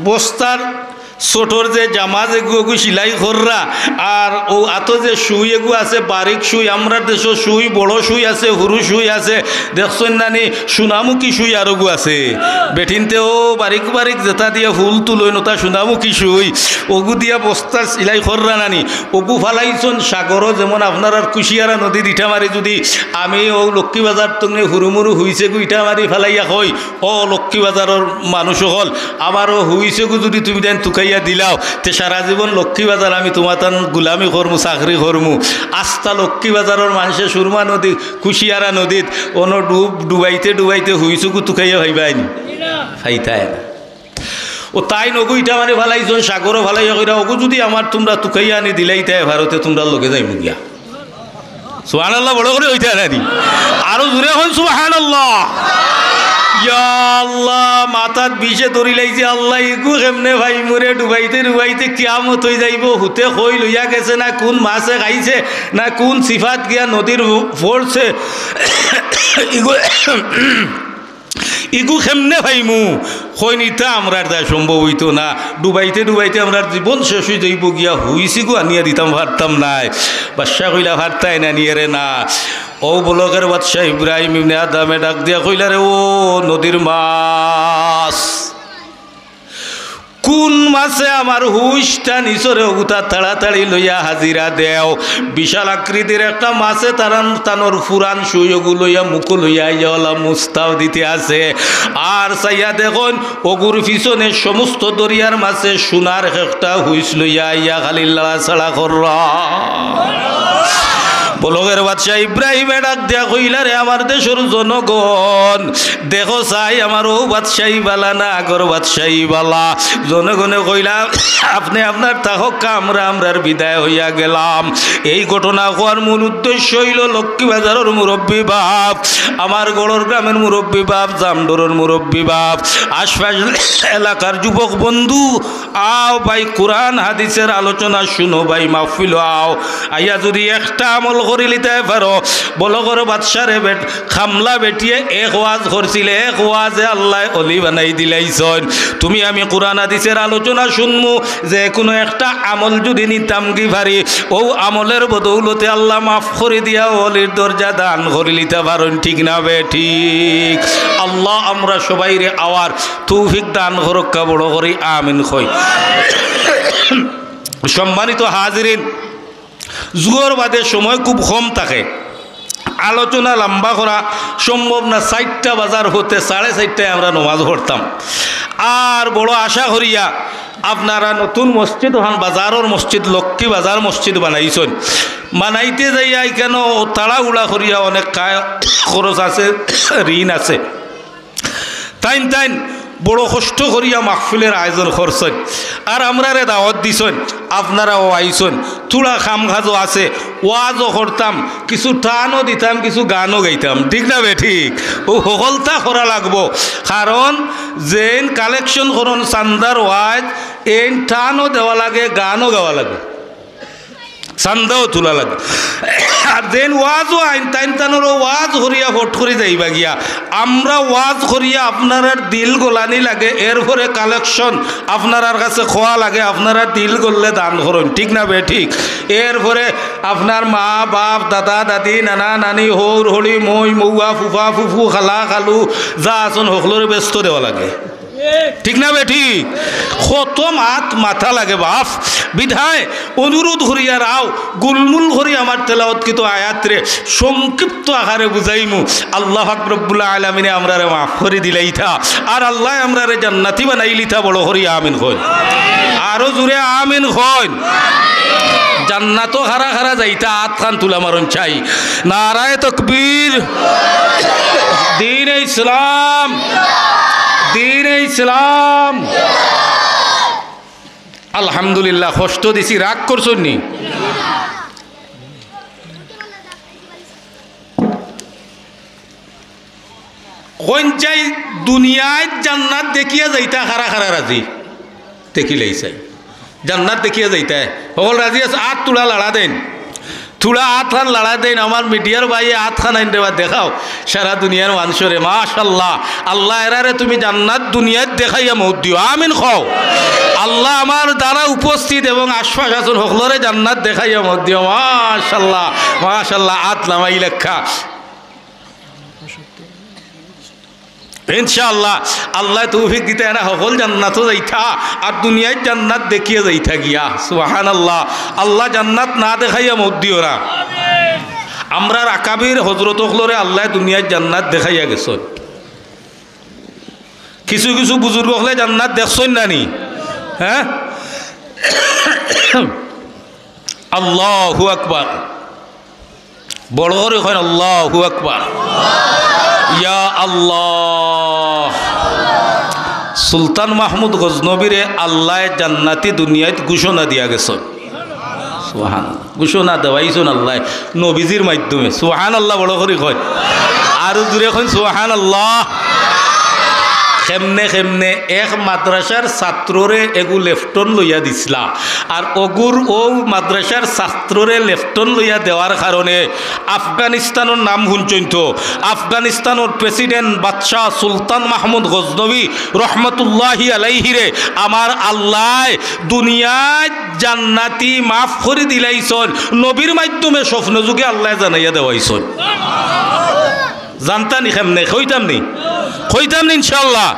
বস্তার ছোটর যে জামা যেগু ওগু সিলাই কররা, আর ও আতো যে সুই এগু আছে, বারিক সুই, আমরার দেশো সুই, বড় সুই আছে, হুরু সুই আছে, দেখছইন না নি? সোনামুখী সুই আরোগু আছে, বেটিন্তে ও বারিক বারিক যেতা দিয়া ফুল তুলইন, ওতা সোনামুখী সুই, ওগু দিয়া বস্তার সিলাই কররা না নি? ওগু ফালাইছইন সাগরো, যেমন আপনারার কুশিয়ারা নদীত ইটা মারি, যুদি আমি ও লক্ষ্মী বাজার তংনে হুরুমুরু হুইছেগু ইটা মারি ফালাইয়া কই, "ও লক্ষ্মী বাজারর মানুষ অকল, আমারও হুইছেগু যুদি তুমি তাইন তুকাইয়া দিলাও, তে সারা জীবন লক্ষ্মী বাজার আমি তুমাতান গুলামি করমু, চাকরি করমু।" আস্তা লক্ষ্মী বাজারর মানষে সুরমা নদী, কুশিয়ারা নদীত অনো ডুব, ডুবাইতে ডুবাইতে হুইছেগু তুকাইয়া পাইবায়নি? পাইতায় না। ও তাইন ওগু ইটা মারি ফালাইছইন সাগরো ফালাইয়া কইরা, "ওগু যুদি আমার তুমরা তুকাইয়া আনি দিলাইতায় পারো, তে তুমরার লগে যাইমু গিয়া।" সুবহানাল্লাহ, বড় করি অইতা না নি? আরো জোরে কইন সুবহানাল্লাহ। ইয়া আল্লাহ, মাথাত বিষে ধরিলাইছে, আল্লাহ, ইগু কেমনে পাইমু রে? ডুবাইতে ডুবাইতে কিয়ামত অই যাইবো। হুতে কই লইয়া গেছে, না কুন মাছে খাইছে, না কুন সিফাত গিয়া নদীর পড়ছে। ইগু ইগু কেমনে পাইমু? কইন, "ইতা আমরার দ্বারা সম্ভব অইতো না, ডুবাইতে ডুবাইতে আমরার জীবন শেষ অই যাইবো গিয়া, হুইছিগু আনিয়া দিতাম পারতাম নায়।" বাদশা কইলা, "পারতায় না নি, এরে না।" ও বলখের বাদশা ইব্রাহিম ইবনে আদহামে ডাক দিয়া কইলা, "রে ও নদীর মাছ, কুন মাছে আমার হুশটা নিছরে, অগুতা তাড়াতাড়ি লইয়া হাজিরা দেও। বিশাল আকৃতির একটা মাছে তারান, তানর ফুরান সুই অগু লইয়া, মুখো লইয়া আইয়া অলা মুস্তাও দিতে আছে। আর চাইয়া দেখইন, অগুর পিছনে সমস্ত দরিয়ার মাছে সোনার একটা হুইস লইয়া আইয়া খালি লাড়াচাড়া কররা। বলখের বাদশা ইব্রাহিমে ডাক দিয়া কইলা, "রে আমার দেশর জনগণ, দেখো চাই আমার অউ বাদশাই বালা না আগর বাদশাই বালা?" জনগণে কইলা, "আপনে আপনার থাকউক্কা, আমরা আমরার বিদায় অইয়া গেলাম।" এই ঘটনা কওয়ার মূল উদ্দেশ্য অইলো লক্ষ্মীবাজারর মুরব্বি বাপ, আমার গড়র গ্রামের মুরব্বি বাপ, জামডোরর মুরব্বি বাপ, আশপাশ এলাকার যুবক বন্ধু, আও ভাই, কোরআন হাদিসের আলোচনা শুনো ভাই, মাহফিলো আও। আইয়া যুদি একটা আমল করিলিতায় পারো, বলখর বাদশারে বেট-, কামলা বেটিয়ে এক ওয়াজ করছিল, এক ওয়াজে আল্লায় অলি বানাই দিলাইছইন। তুমি আমি কোরআন হাদিসের আলোচনা শুনমু, যেকুনু একটা আমল যুদি নিতামগি পারি, অউ আমলের বদৌলতে আল্লায় মাফ করি দিয়া অলির দরজা দান করিলিতা পারইন, ঠিক না বেঠিক? আল্লায় আমরা সবাইরে আওয়ার তৌফিক দান করউক্কা, বড় করি আমিন কই। সম্মানিত হাজিরিন, জুহর বাদে সময় খুব কম থাকে, আলোচনা লম্বা করা সম্ভব না। চাইরটা বাজার হতে সাড়ে চাইরটায় আমরা নমাজ পড়তাম। আর বড় আশা করিয়া আপনারা নতুন মসজিদ অখান, বাজারর মসজিদ, লক্ষ্মী বাজার মসজিদ বানাইছইন, বানাইতে যাইয়া ইখানো তাড়াহুড়া করিয়া অনেক কায় খরচ আছে, ঋণ আছে। তাইন তাইন বড় কষ্ট করিয়া মাহফিলের আয়োজন করছইন, আর আমরারে দাওয়াত দিছইন, আপনারাও আইছইন। থুড়া কাম কাজও আছে, ওয়াজও করতাম, কিছু টানও দিতাম, কিছু গানও গাইতাম, ঠিক না বেঠিক? অউ হকলতা করা লাগবো, কারণ যেইন কালেকশন করইন চান্দার ওয়াজ, এইন টানও দেওয়া লাগে, গানও গাওয়া লাগে। চান্দাও তুলা লাগে। আর যেইন ওয়াজও আইন, তাইন তানরও ওয়াজ করিয়া ফট করি যাইবা গিয়া। আমরা ওয়াজ করিয়া আপনারার দিল গলানি লাগে, এরপরে কালেকশন আপনারার কাছে কওয়া লাগে, আপনারা দিল গললে দান করইন, ঠিক না বেঠিক? এরপরে আপনার মা, বাপ, দাদা, দাদি, নানা, নানি, হউর, হড়ি, মই, মউয়া, ফুফা, ফুফু, খালা, খালু, যা আছইন, হকলরে বেস্ত দেওয়া লাগে। ঠিক না বেঠিক? কত মাত মাতা লাগে বাপ। বিধায় অনুরোধ করিয়ার আও, গুলমুল করি আমার তেলাওয়াতকৃত আয়াতরে সংক্ষিপ্ত আকারে বুঝাইমু। আল্লাহ পাক রব্বুল আলামিনে আমরারে মাফ করি দিলাইতা, আর আল্লায় আমরারে জান্নাতি বানাইলিতা, বড় করি আমিন কইন। আরো জুরে আমিন কইন। জান্নাতো কারা কারা যাইতা, আতখান তুলা মারইন চাই। নারায়ে তকবীর। দ্বীনে ইসলাম। দ্বীনে ইসলাম। আলহামদুলিল্লাহ, কষ্ট দিছি, রাগ করছইন নি? কইন চাই দুনিয়াত জান্নাত দেখিয়া যাইতা, কারা কারা রাজি? দেখিলাই চাই। জান্নাত দেখিয়া যাইতা। হকল রাজি আছো, আত তুলা লাড়া দেইন। তুলা আতখান লাড়া দেইন। আমার মিডিয়ার ভাইয়ে আতখান আইন দেবা দেখাও। সারা দুনিয়ার মানষরে, মাশাআল্লাহ। আল্লাহ এরারে তুমি জান্নাত দুনিয়াত দেখাইয়া মউত দিও। আমিন কও। আল্লাহ আমার দ্বারা উপস্থিত এবং আশপাশ আছইন হকলরে জান্নাত দেখাইয়া মউত দিও। মাশাআল্লাহ, মাশাআল্লাহ। আত লামাই লেখা। ইনশাআল্লাহ, আল্লায় তৌফিক দিতা এরা হকল জান্নাতো যাইতা, আর দুনিয়াত জান্নাত দেখিয়া যাইতা গিয়া। সুবহানাল্লাহ। আল্লাহ জান্নাত না দেখাইয়া মউত দিও না। আমরার আকাবির হজরত অকলরে আল্লায় দুনিয়াত জান্নাত দেখাইয়া গেছইন। কিছু কিছু বুজুর্গ অকলে জান্নাত দেখছইন না নি? হ্যাঁ? আল্লাহু আকবার। বড় করি কইন, "আল্লাহু আকবার।" ইয়া আল্লাহ। সুলতান মাহমুদ গজনবীরে আল্লায় জান্নাতি দুনিয়াত ঘোষণা দিয়া গেছইন। সুবহানাল্লাহ। ঘোষণা দেওয়াইছইন আল্লায় নবীজির মাধ্যমে। সুবহানাল্লাহ, বড় করি কইন। আরো জুরে কইন, "সুবহানাল্লাহ।" কেমনে, কেমনে এক মাদ্রাসার ছাত্ররে এগু লেফটন লইয়া দিছলা, আর অগুর অউ মাদ্রাসার ছাত্ররে লেফটন লইয়া দেওয়ার কারণে আফগানিস্তানর নাম হুনছইন তো, আফগানিস্তানর প্রেসিডেন্ট বাদশাহ সুলতান মাহমুদ গজনবী রহমতুল্লাহি আলাইহিরে আমার আল্লায় দুনিয়াত জান্নাতি মাফ করি দিলাইছইন, নবীর মাধ্যমে স্বপ্ন যুগে আল্লায় জানাইয়া দেওয়াইছইন। জানতা নি কেমনে? কইতাম নি? কইতাম নি ইনশাআল্লাহ?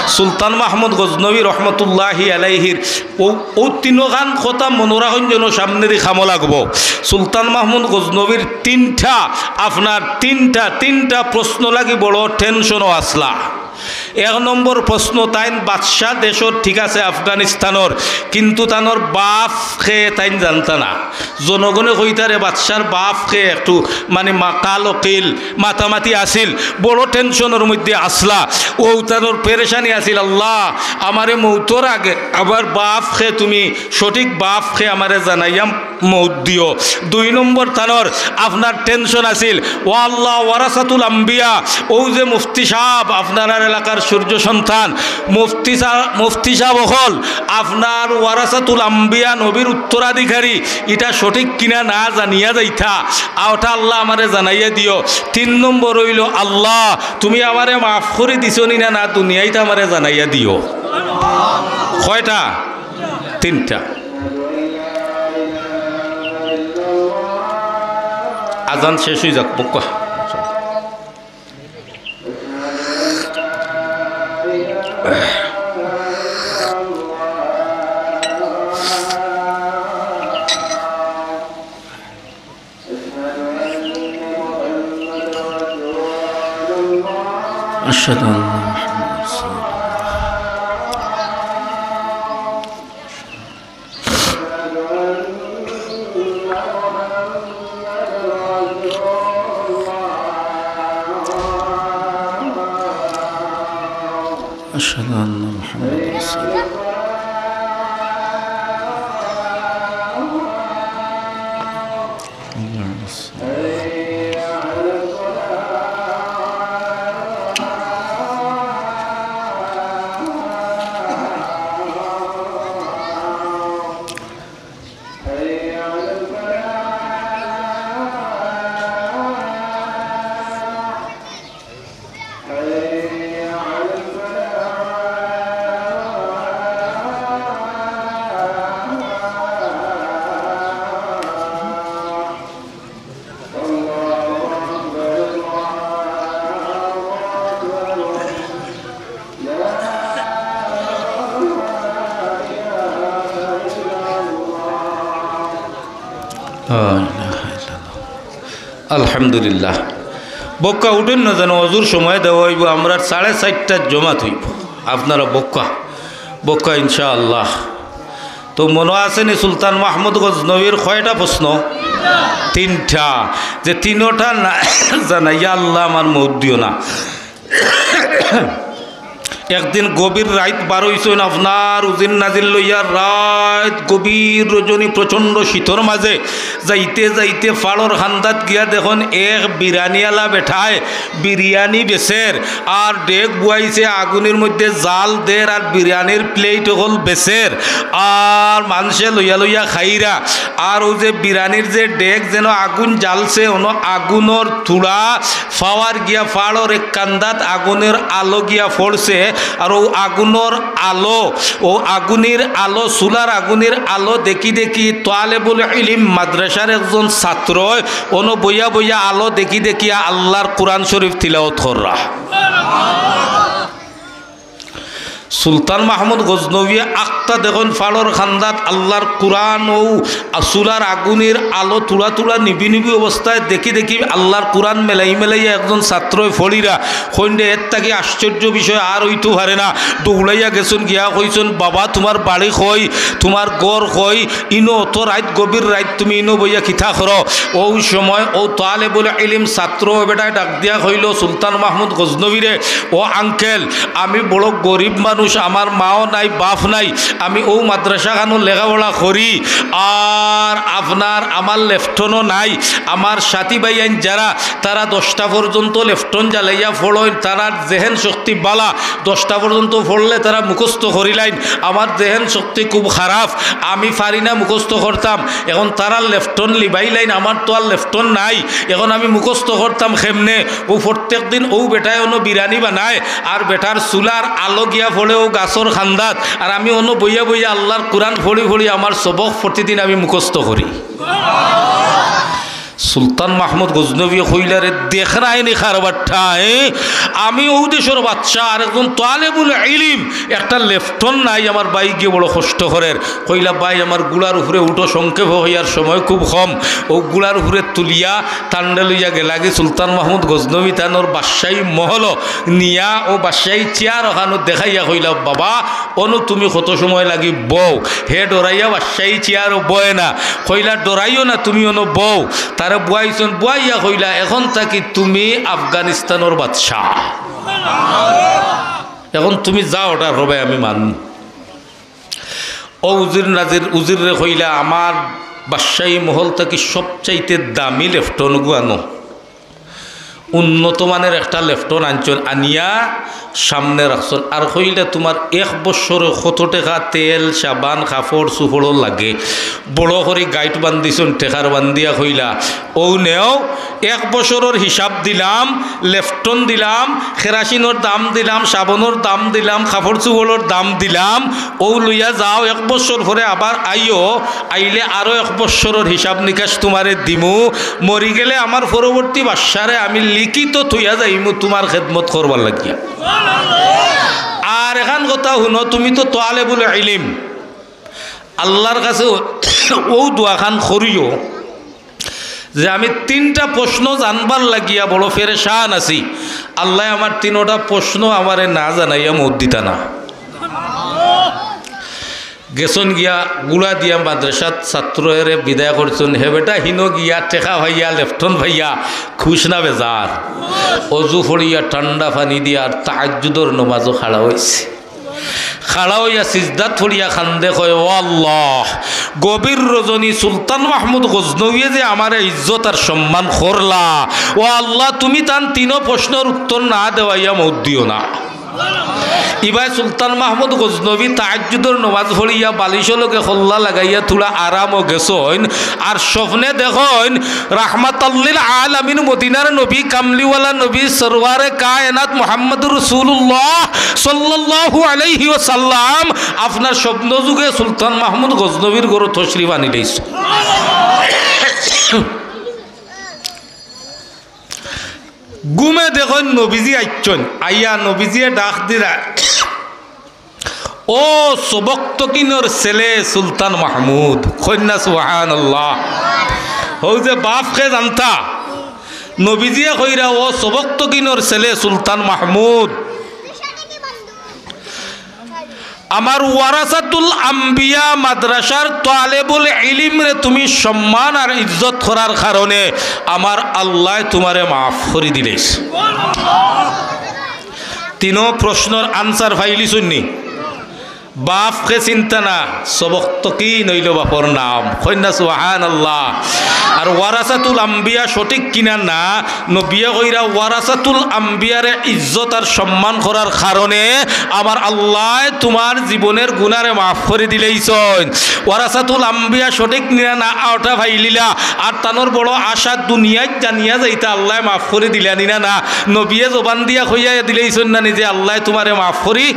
সুলতান মাহমুদ গজনবী রহমতুল্লাহি আলাইহির অউ, অউ তিনোখান কথা মনো রাখইন যেন সামনেদি কামো লাগবো। সুলতান মাহমুদ গজনবীর তিনটা, আপনার তিনটা, তিনটা প্রশ্ন লাগি বড় টেনশনো আছলা। এক নম্বর প্রশ্ন, তাইন বাদশা দেশর, ঠিক আছে, আফগানিস্তানর, কিন্তু তানর বাফ কে তাইন জানতা না। জনগণে কইতারে, "বাদশার বাফ কে?" একটু মানে মাকাল অকিল মাতামাতি আছিল, বড় টেনশনর মধ্যে আছলা। অউ তানর পেরেশানি আছিল, "আল্লাহ, আমারে মৌতর আগে আমার বাফ কে, তুমি সঠিক বাফ কে আমারে জানাইয়া মৌত দিও।" দুই নম্বর তানর আপনার টেনশন আছিল, "ও আল্লাহ, ওয়ারাসাতুল আম্বিয়া, অউ যে মুফতি সাব, আপনারার এলাকার সূর্য সন্তান, মুফতি সা-, মুফতি সাব অকল, আপনার ওয়ারাসাতুল আম্বিয়া, নবীর উত্তরাধিকারী, ইটা সঠিক কিনা না জানিয়া যাইতা, আ, ওটা আল্লাহ আমারে জানাইয়া দিও।" তিন নম্বর অইলো, "আল্লাহ, তুমি আমারে মাফ করি দিছো নি না, না দুনিয়াইত আমারে জানাইয়া দিও।" কয়টা? তিনটা। আজান শেষ অই যাক, বউক্কা। أشهد أن لا محمد رسول الله. أشهد أن محمدا رسول الله. حي على الصلاة. আলহামদুলিল্লাহ। বউক্কা উঠইন না যেন, অজুর সময় দেওয়া অইবো, আমরার সাড়ে চাইরটাত জমাত অইবো। আপনারা বউক্কা, বউক্কা ইনশাআল্লাহ। তো মনো আছে নি সুলতান মাহমুদ গজনবীর কয়টা প্রশ্ন? তিনটা। যে তিনোটা না জানাইয়া আল্লাহ আমার মউত দিও না। একদিন গভীর রাইত বার অইছইন আপনার উজির নাজির লইয়া, রাইত গভীর রজনী প্রচণ্ড শীতর মাঝে যাইতে যাইতে ফাড়র কান্দাত গিয়া দেখইন এক বিরানিআলা বেটায় বিরিয়ানি বেচের, আর ডেগ বুয়াইছে, আগুনর মধ্যে জাল দের, আর বিরিয়ানির plate অকল বেচের, আর মানষে লইয়া লইয়া খাইরা। আর অউ যে বিরিয়ানির যে ডেগ যেন আগুন জ্বালছে, অনো আগুনর তুড়া ফাওয়ার গিয়া ফাড়র এক কান্দাত আগুনর আলো গিয়া পড়ছে, আর অউ আগুনর আলো, অউ আগুনর আলো, চুলার আগুনর আলো দেখি দেখি তালেবুল ইলিম মাদ্রাসার একজন ছাত্রয় অনো বইয়া বইয়া আলো দেখি দেখিয়া আল্লাহর কুরআন শরীফ তিলাওত কররা। সুলতান মাহমুদ গজনবীয়ে আখতা দেখইন ফাড়র কান্দাত আল্লাহর কুরআন অউ চুলার আগুনর আলো তুড়া তুড়া নিবি নিবি অবস্থায় দেখি দেখি আল্লাহর কুরআন মেলাই মেলাইয়া একজন ছাত্রয় ফড়িরা। কইন দে, এর থাকি আশ্চর্য বিষয় আর অইতো পারে না। দৌড়াইয়া গেছইন, গিয়া কইছইন, "বাবা, তুমার বাড়ি কই? তুমার ঘর কই? ইনো অত রাইত, গভীর রাইত তুমি ইনো বইয়া কিতা করো?" অউ সময় অউ তালেবুল ইলিম ছাত্র বেটায় ডাক দিয়া কইলো সুলতান মাহমুদ গজনবীরে, "ও uncle, আমি বড় গরিব মানুষ, আমার মাও নাই, বাফ নাই, আমি অউ মাদ্রাসাখানো লেখাপড়া করি, আর আপনার আমার লেফটনও নাই, আমার সাথী ভাইয়াইন যারা, তারা দশটা পর্যন্ত লেফটন জ্বালাইয়া ফড়ইন, তারার জেহেন শক্তি বালা, দশটা পর্যন্ত ফড়লে তারা মুখস্থ করিলাইন, আমার জেহেন শক্তি খুব খারাপ, আমি পারি না মুখস্থ করতাম, এখন তারার লেফটন লিবাইলাইন, আমার তো আর লেফটন নাই, এখন আমি মুখস্থ করতাম কেমনে?" অউ প্রত্যেক দিন অউ বেটায় অনো বিরানি বানায়, আর বেটার চুলার আলো গিয়া পড়ে অউ গাছর কান্দাত, আর আমি অনো বইয়া বইয়া আল্লাহর কুরআন ফড়ি ফড়ি আমার সবক প্রতিদিন আমি মুখস্থ করি। সুলতান মাহমুদ গজনবী কইলা, "রে, দেখরায়নি কারবারটা, এ? আমি অউ দেশর বাদশা, আর একজন তালেবুল ইলিম, একটা লেফটন নাই, আমার ভাই গিয়া বড় কষ্ট করের।" কইলা, "ভাই, আমার ঘুড়ার উপরে উঠো, সংক্ষেপে কইয়ার সময় খুব কম।" অউ ঘুড়ার উপরে তুলিয়া টান্ডা লইয়া গেলাগি সুলতান মাহমুদ গজনবী তানর বাদশাহী মহলো নিয়া অউ বাদশাহী চেয়ার অখানো দেখাইয়া কইলা, "বাবা, অনো তুমি কত সময় লাগি বও।" হে ডরাইয়া বাদশাহী চেয়ারো বয় না, কইলা, "ডরাইও না, তুমি অনো বও।" তারে বওয়াইছইন, বওয়াইয়া কইলা, "এখন থাকি তুমি আফগানিস্তানর বাদশা, এখন তুমি যাও, অটার হবায় আমি মানমু।" অউ উজির নাজির, উজিররে কইলা, "আমার বাদশাহী মহল থাকি সবচাইতে দামি লেফটনগু আনো।" উন্নত মানের একটা লেফটন আনছইন, আনিয়া সামনে রাখছইন। আর কইলা, "তুমার এক বছরে কত টেকা তেল, সাবান, কাপড়, চুপড় লাগে?" বড় করি গাইট বান্ধিছইন, টেকার বান্ধিয়া কইলা, "অউ নেও, এক বছরর হিসাব দিলাম, লেফটন দিলাম, কেরাসিনর দাম দিলাম, সাবনর দাম দিলাম, কাপড় চুপড়র দাম দিলাম, অউ লইয়া যাও, এক বছর পরে আবার আইও, আইলে আরো এক বছরর হিসাব নিকাশ তুমারে দিমু, মরি গেলে আমার পরবর্তী বাদশারে আমি লিখিত থইয়া যাইমু তুমার খেদমত করবার লাগিয়া। আর এখান কথা হুনো, তুমি তো তালেবুল ইলিম, আল্লার কাছে অউ দোয়াখান করিও যে আমি তিনটা প্রশ্ন জানবার লাগিয়া বড় পেরেশান আছি, আল্লায় আমার তিনোটা প্রশ্ন আমারে না জানাইয়া মউত দিতা না।" গেছইন গিয়া ঘুড়া দিয়া মাদ্রাসাত ছাত্ররে বিদায় করছইন। হে বেটা হিনো গিয়া টেকা পাইয়া, লেফটন পাইয়া খুশ না বেজার? অজু পড়িয়া ঠান্ডা পানি দিয়া আর তাহাজ্জুদর নমাজো খাড়া অইছে। খাড়া অইয়া সিজদাত পড়িয়া কান্দে, কয়, "ও আল্লাহ, গভীর রজনী সুলতান মাহমুদ গজনবীয়ে যে আমারে ইজ্জত আর সম্মান করলা, ও আল্লাহ, তুমি তান তিনো প্রশ্নর উত্তর না দেওয়াইয়া মউত দিও না।" ইবায় সুলতান মাহমুদ গজনবী তাহাজ্জুদর নমাজ পড়িয়া বালিশর লগে কল্লা লাগাইয়া থুড়া আরামো গেছইন, আর স্বপ্নে দেখইন রাহমাতাল্লিল আলামিন মদিনার নবী, কামলিওয়ালা নবী, সরওয়ারে কায়নাত মুহাম্মদুর রাসূলুল্লাহ সাল্লাল্লাহু আলাইহি ওয়াসাল্লাম আপনার স্বপ্ন যুগে সুলতান মাহমুদ গজনবীর ঘরো তশরিফ আনিলাইছইন। ঘুমে দেখইন নবীজি আইছইন, আইয়া নবীজিয়ে ডাক দিরা, "ও সবকতগিনর ছেলে সুলতান মাহমুদ।" কইন না সুবহানাল্লাহ। হউ যে বাফকে জানতা, নবীজিয়ে কইরা, "ও সবকতগিনর ছেলে সুলতান মাহমুদ, আমার ওয়ারাসাতুল আম্বিয়া মাদ্রাসার তালেবুল ইলিমরে তুমি সম্মান আর ইজ্জত করার কারণে আমার আল্লায় তুমারে মাফ করি দিলাইছইন।" তিনো প্রশ্নর answer পাইলিছইন নি? বাফকে চিনতা না, সবকতগিন অইলো বাফর নাম। কইন না সুবহানাল্লাহ। আর ওয়ারাসাতুল আম্বিয়া সঠিক কিনা না, নবিয়ে কইরা, "ওয়ারাসাতুল আম্বিয়ারে ইজ্জত আর সম্মান করার কারণে আমার আল্লায় তুমার জীবনের গুনারে মাফ করি দিলাইছইন।" ওয়ারাসাতুল আম্বিয়া সঠিক নিরা না, অটা পাইলিলা। আর তানর বড় আশা দুনিয়াত জানিয়া যাইতা আল্লায় মাফ করি দিলা নি না, না। নবিয়ে জবান দিয়া কইয়া দিলাইছইন না নিজে, "আল্লায় তুমারে মাফ করি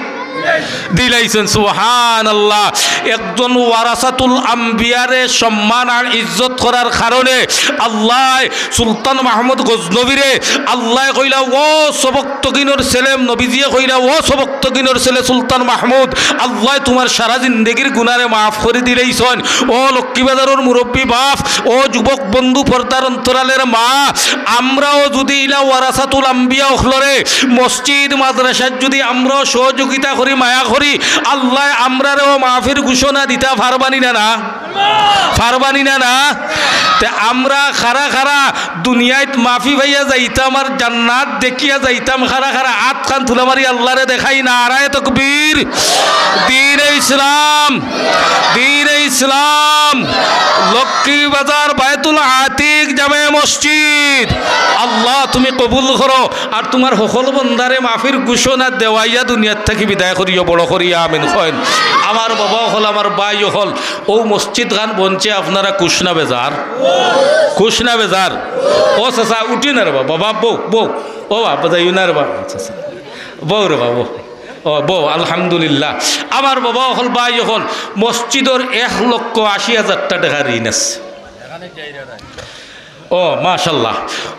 দিলাইছইন।" সুবহানাল্লাহ। একজন ওয়ারাসাতুল আম্বিয়ারে সম্মান আর ইজ্জত করার কারণে আল্লায় সুলতান মাহমুদ গজনবীরে আল্লায় কইলা, "ও সবকতগিনর ছেলে", নবীজিয়ে কইলা, "ও সবকতগিনর ছেলে সুলতান মাহমুদ, আল্লায় তুমার সারা জিন্দেগির গুনারে মাফ করি দিলাইছইন।" ও লক্ষ্মীবাজারর মুরব্বী বাফ, ও যুবক বন্ধু পর্দার অন্তরালের মা, আমরাও যুদি ইলা ওয়ারাসাতুল আম্বিয়া অকলরে মসজিদ মাদ্রাসাত যুদি আমরাও সহযোগিতা করি, মায়া করি, আল্লায় আমরারেও মাফির ঘোষণা দিতা পারবা নি না, না? পারবা নি না, না? তে আমরা কারা কারা দুনিয়াত মাফি পাইয়া যাইতাম আর জান্নাত দেখিয়া যাইতাম, কারা কারা আত খান তুলা মারি আল্লারে দেখাই। নারায়ে তকবীর। দ্বীনে ইসলাম, দ্বীনে ইসলাম, লক্ষ্মীবাজার বায়তুল আতিক জামে মসজিদ, আল্লাহ তুমি কবুল করো। আর তুমার হকল বন্দারে মাফির ঘোষণা দেওয়াইয়া দুনিয়ার থাকি বিদায় করিও, বড় করি আমিন কইন। আমার বাবা অকল, আমার ভাই অকল, অউ মসজিদ খান বনছে, আপনারা খুশ না বেজার? খুশ না বেজার? ও চাচা, উঠি না রে বাবা, বাবা, বউ, বউ, ও বাবা, যাইও না রে বাবা, আচ্ছা, আচ্ছা। বউ রে বাবা, ও বউ, আলহামদুলিল্লাহ। আমার বাবা অকল, ভাই অকল, মসজিদর এক লক্ষ আশি হাজার টেকা ঋণ আছে। ও, মাশাআল্লাহ।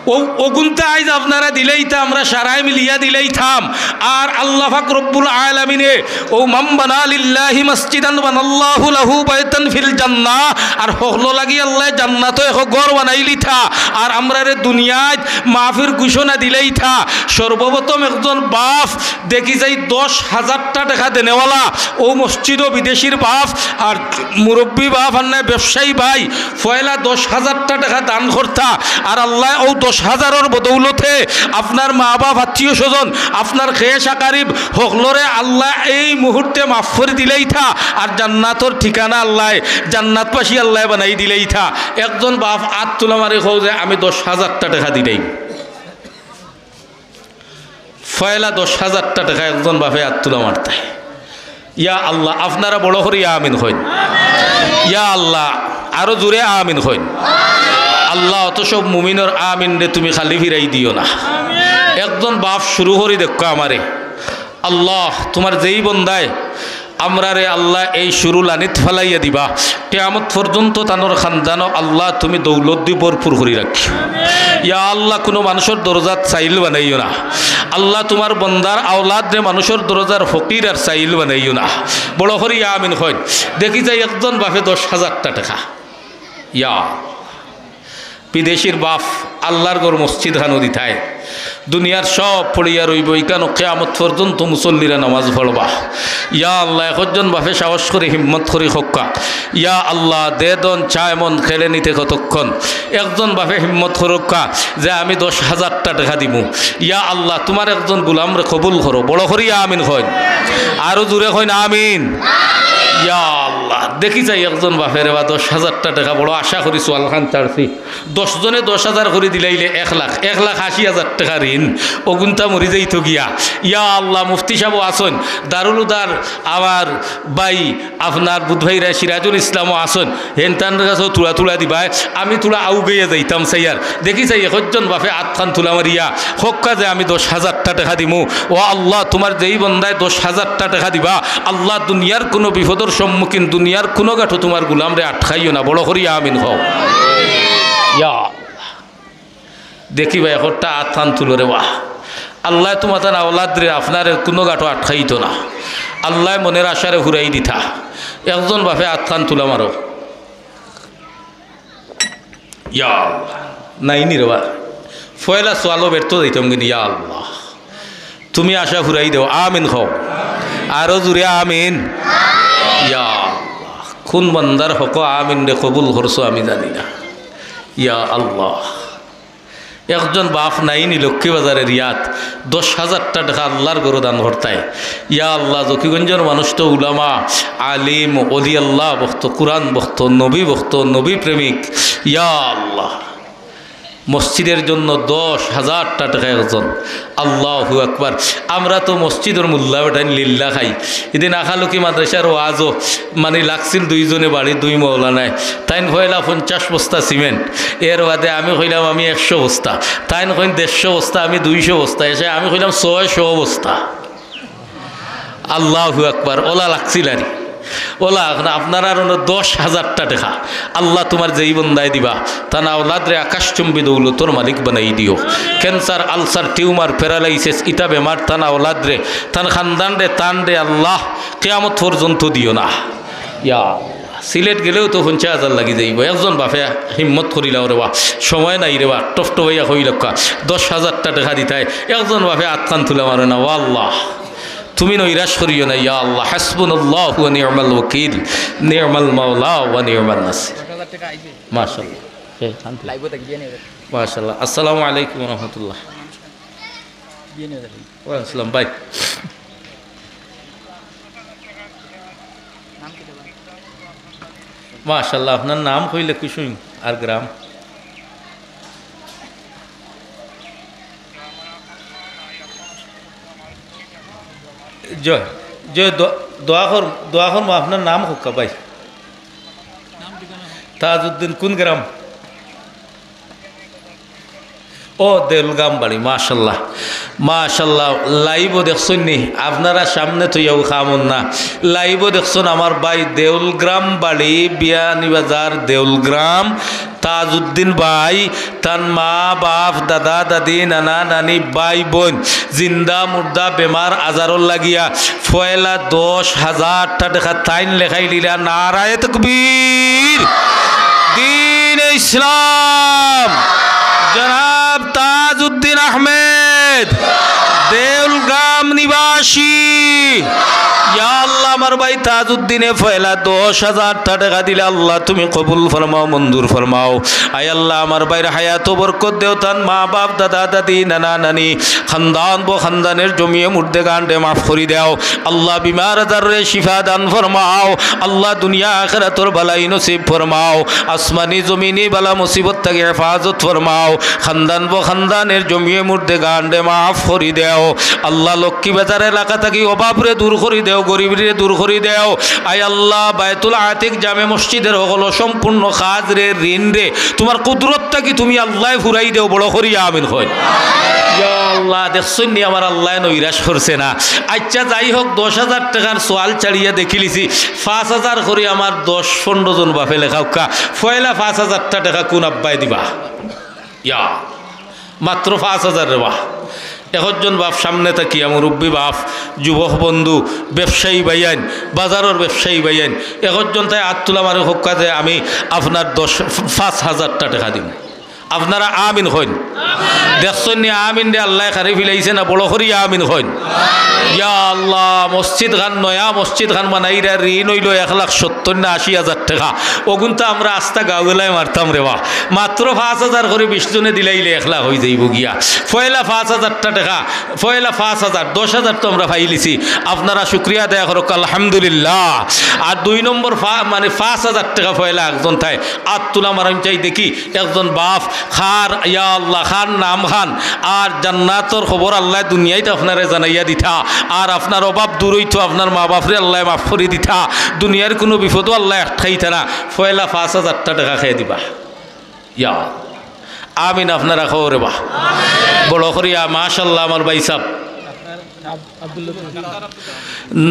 ও, অগুনতা আইজ আপনারা দিলাইতা, আমরা সারায় মিলিয়া দিলাইতাম। আর আল্লাহ পাক রব্বুল আলামিনে, ও, "মান বানা লিল্লাহি মাসজিদান বানাল্লাহু লাহু বাইতান ফিল জান্নাহ", আর হকলর লাগি আল্লায় জান্নাতো এক ঘর বানাইলিতা। আর আমরারে দুনিয়াত মাফির ঘোষণা দিলাইতা। সর্বপ্রথম একজন বাফ দেখি যাই দশ হাজারটা টেকা দেনেওয়ালা, ও মসজিদো বিদেশির বাফ আর মুরব্বি বাফ আর নায় ব্যবসায়ী ভাই, পয়লা দশ হাজারটা টেকা দান করতা, আর আল্লায় অউ দশ হাজারর বদৌলতে আপনার মা বাফ, আত্মীয় স্বজন, আপনার খেশ আকারিব হকলরে আল্লায় এই মুহূর্তে মাফ করি দিলাইতা, আর জান্নাতর ঠিকানা আল্লায়, জান্নাতবাসী আল্লায় বানাই দিলাইতা। একজন বাফ আত তুলা মারি কও যে, "আমি দশ হাজারটা টেকা দিলাইমু।" পয়লা দশ হাজারটা টেকা একজন বাফে আত তুলা মারতায়। ইয়া আল্লাহ, আপনারা বড় করি আমিন কইন। ইয়া আল্লাহ, আরো জোরে আমিন কইন। আল্লাহ, অত সব মুমিনর আমিনরে তুমি খালি ফিরাই দিও না। একজন বাফ শুরু করি দেখো আমারে। আল্লাহ, তুমার যেই বন্দায় আমরারে আল্লাহ এই শুরু লানিত ফালাইয়া দিবা, কিয়ামত পর্যন্ত তানর খানদানো আল্লাহ তুমি দৌলত দি ভরপুর করি রাখি। ইয়া আল্লাহ, কুনু মানুষর দরজাত চাইল বানাইও না। আল্লাহ, তুমার বন্দার আওলাদরে মানুষর দরজার ফকির আর চাইল বানাইও না। বড় করি আমিন কইন। দেখি যাই একজন বাফে দশ হাজারটা টেকা। ইয়া বিদেশির বাফ আল্লার ঘর মসজিদ খানো দিতায়, দুনিয়ার সব পড়িয়া রইবো, ইখানো কিয়ামত পর্যন্ত মুসল্লিরা নামাজ পড়বা। ইয়া আল্লাহ, একজন বাফে সাহস করি হিম্মত করি কউক্কা, ইয়া আল্লাহ, দে দন চায় মন কেড়ে নিতে কতক্ষণ। একজন বাফে হিম্মত করউক্কা যে আমি দশ হাজারটা টেকা দিমু। ইয়া আল্লাহ, তুমার একজন গুলামরে কবুল করো। বড় করি আমিন কইন, আরো জোরে কইন আমিন। ইয়া আল্লাহ, দেখি যাই একজন বাফেরে বা দশ হাজারটা টেকা, বড় আশা করি সোয়ালখান ছাড়ছি। দশ জনে দশ হাজার করি দিলাইলে এক লাখ, এক লাখ আশি হাজার টেকা ঋণ, অগুনতা মরি যাইতো গিয়া। ইয়া আল্লাহ, মুফতি সাবও আছইন, দারুল হুদার আমার ভাই, আপনার বুধ ভাইরা সিরাজুল ইসলামও আছইন, হেন তান কাছেও থুড়া থুড়া দিবায়, আমি থুড়া আউগাইয়া যাইতাম চাইয়ার। দেখি যাই একজন বাফে আতখান তুলা মারিয়া কউক্কা যে আমি দশ হাজারটা টেকা দিমু। ও আল্লাহ, তুমার যেই বন্দায় দশ হাজারটা টেকা দিবা, আল্লাহ, দুনিয়ার কুনু বিপদর সম্মুখীন, দুনিয়ার কুনু ঘাটো তুমার গুলামরে আটকাইও না। বড় করি আমিন কও। ইয়া আল্লাহ। দেখি ভাই, একটা আতখান তুলো রে বা। আল্লায় তুমার তান আওলাদরে, আপনারে কুনু ঘাটো আটকাইতো না। আল্লায় মনের আশারে ফুরাই দিতা। একজন বাফে আতখান তুলা মারো। ইয়া আল্লাহ। নাই নি রে বা। পয়লা সোয়ালো ব্যর্থ যাইতাম কিন্তু, ইয়া আল্লাহ। তুমি আশা ফুরাই দেও, আমিন কও। আরো জোরে আমিন। ইয়া আল্লাহ, কুন বান্দার হক আমিনরে কবুল করছো আমি জানি না। ইয়া আল্লাহ, একজন বাফ নাই নি লক্ষ্মীবাজার এরিয়াত দশ হাজারটা টেকা আল্লার ঘরো দান করতায়। ইয়া আল্লাহ, জকিগঞ্জর মানুষ তো উলামা, আলিম, অলি আল্লাহ ভক্ত, কুরআন ভক্ত, নবী ভক্ত, নবী প্রেমিক। ইয়া আল্লাহ, মসজিদের জন্য দশ হাজারটা টেকা একজন। আল্লাহু আকবার। আমরা তো মসজিদর মুল্লা বেটাইন লিল্লা খাই। ইদিন আখালুকি মাদ্রাসার ওয়াজও মানি লাগছিল দুইজনে বাড়ি দুই মৌলানায়। তাইন কইলা পঞ্চাশ বস্তা সিমেন্ট, এর বাদে আমি কইলাম আমি একশো বস্তা, তাইন কইন দেড়শো বস্তা, আমি দুইশো বস্তা, এশে আমি কইলাম ছয়শো বস্তা। আল্লাহু আকবার। ওলা লাগছিল আরি। ওলা এখন আপনারার অনো দশ হাজারটা টেকা। আল্লাহ তুমার যেই বন্দায় দিবা, তান আওলাদরে আকাশচুম্বী দৌলতর মালিক বানাই দিও। ক্যান্সার, আলসার, টিউমার, প্যারালাইসিস, ইতা বেমার তান আওলাদরে, তান খানদানরে, তানরে আল্লাহ কিয়ামত পর্যন্ত দিও না। ইয়া সিলেট গেলেও তো পঞ্চাশ হাজার লাগি যাইবো। একজন বাফে হিম্মত করিলাও রে বা, সময় নাই রে বা, টপটপাইয়া কইলাউক্কা, দশ হাজারটা টেকা দিতায়। একজন বাফে আতখান তুলা মারো না, ও আল্লাহ, তুমি নৈরাশ করিও না, ইয়া আল্লাহ। হাসবুনাল্লাহু ওয়া নি'মাল ওয়াকিল, নি'মাল মাওলা ওয়া নি'মান নাসির। মাশাআল্লাহ। মাশাআল্লাহ। আসসালামু আলাইকুম ওয়া রাহমাতুল্লাহ। ওয়ালাইকুম আসসালাম ভাই। মাশাআল্লাহ, আপনার নাম কইলে খুশি হইম আর গ্রাম। জয়, জয়, দো-, দোয়া কর, দোয়া করমু, আপনার নাম কউক্কা ভাই। তাজউদ্দিন, কোন গ্রাম? ও দেউলগ্রাম বাড়ি, মাশাল্লাহ, মাশাল্লাহ। Live-ও দেখছইন নি? আপনারা সামনে তো ইয়াও খামন না। Live-ও দেখছইন আমার ভাই দেউলগ্রাম বাড়ি, বিয়ানীবাজার দেউলগ্রাম, তাজউদ্দিন ভাই, তান মা, বাপ, দাদা, দাদি, নানা, নানি, ভাই, বইন, জিন্দা, মুর্দা, বেমার, আজারর লাগিয়া পয়লা দশ হাজারটা টেকা তাইন লেখাই দিলা। নারায়ে তাকবীর। দ্বীনে ইসলাম। জনাব তাজউদ্দিন আহমেদ, দেউলগ্রাম নিবাসী। ইয়া আল্লাহ, আমার ভাই তাজউদ্দিনে পয়লা দশ হাজারটা টেকা দিলা। আল্লাহ, তুমি কবুল ফরমাও, মঞ্জুর ফরমাও। আয় আল্লাহ, আমার ভাইর হায়াতো বরকত দেও, তান মা, বাপ, দাদা, দাদি, নানা, নানি, খানদান, বো খানদানের জমিয়ে মুর্দেগানরে মাফ করি দেও। আল্লাহ, বিমার আজাররে শিফা দান ফরমাও। আল্লাহ, দুনিয়া আখিরাতর ভালাই নসিব ফরমাও। আসমানি জমিনি বালা মুসিবত থাকি হেফাজত ফরমাও। খানদান বো খানদানের জমিয়ে মুর্দেগানরে মাফ করি দেও। আল্লাহ, লক্ষ্মীবাজার এলাকা থাকি অভাবরে দূর করি দেও, গরিবরে দূর করি দেও। আয় আল্লাহ, বায়তুল আতিক জামে মসজিদের হকল অসম্পূর্ণ কাজরে, ঋণরে তুমার কুদরত থাকি তুমি আল্লায় ফুরাই দেও, বড় করি আমিন কইন। ইয়া আল্লাহ, দেখছইন নি আমার আল্লায় নৈরাশ করছে না। আচ্ছা, যাই হোক, দশ হাজার টেকার সোয়াল ছাড়িয়া দেখিলিছি, পাঁচ হাজার করি আমার দশ পনরো জন বাপে লেখাউক্কা, পয়লা পাঁচ হাজারটা টেকা কুন আব্বায় দিবা? ইয়া, মাত্র পাঁচ হাজার রে বা। একজন বাপ সামনে থাকিয়া, মুরব্বী বাপ, যুবক বন্ধু, ব্যবসায়ী ভাইয়াইন, বাজারর ব্যবসায়ী ভাইয়াইন, একজন তাই আত তুলা মারি কউক্কা যে আমি আপনার দশ, পাঁচ হাজারটা টেকা দিমু। আপনারা আমিন কইন। দেখছইন নি আমিনরে আল্লায় খারি ফিলাইছে না, বড় করি আমিন কইন। ইয়া আল্লাহ, মসজিদ খান, নয়া মসজিদ খান বানাইরা, ঋণ অইলো এক লাখ সত্তর না আশি হাজার টেকা। অগুন তো আমরা আস্তা গাঁও এলায় মারতাম রে বা। মাত্র পাঁচ হাজার করি বিশ জনে দিলাইলে এক লাখ অইযাইবো গিয়া। পয়লা পাঁচ হাজারটা টেকা, পয়লা পাঁচ হাজার, দশ হাজার তো আমরা পাইলিছি। আপনারা শুকরিয়া আদায় করউক্কা, আলহামদুলিল্লাহ। আর দুই নম্বর পা-, মানে পাঁচ হাজার টেকা পয়লা একজন তাই আত তুলা মারইন চাই দেখি, একজন বাপ, কার, ইয়া আল্লাহ, কার নাম খান, আর জান্নাতর খবর আল্লায় দুনিয়াইত আপনারে জানাইয়া দিতা, আর আপনার অভাব দূর অইতো, আপনার মা বাপরে আল্লায় মাফ করি দিতা, দুনিয়ার কুনু বিপদও আল্লায় আটকাইতা না। পয়লা পাঁচ হাজারটা টেকা কে দিবা? ইয়া আমিন, আপনারা কও রে বা। বড় করিয়া, মাশাআল্লাহ, আমার ভাইসাব।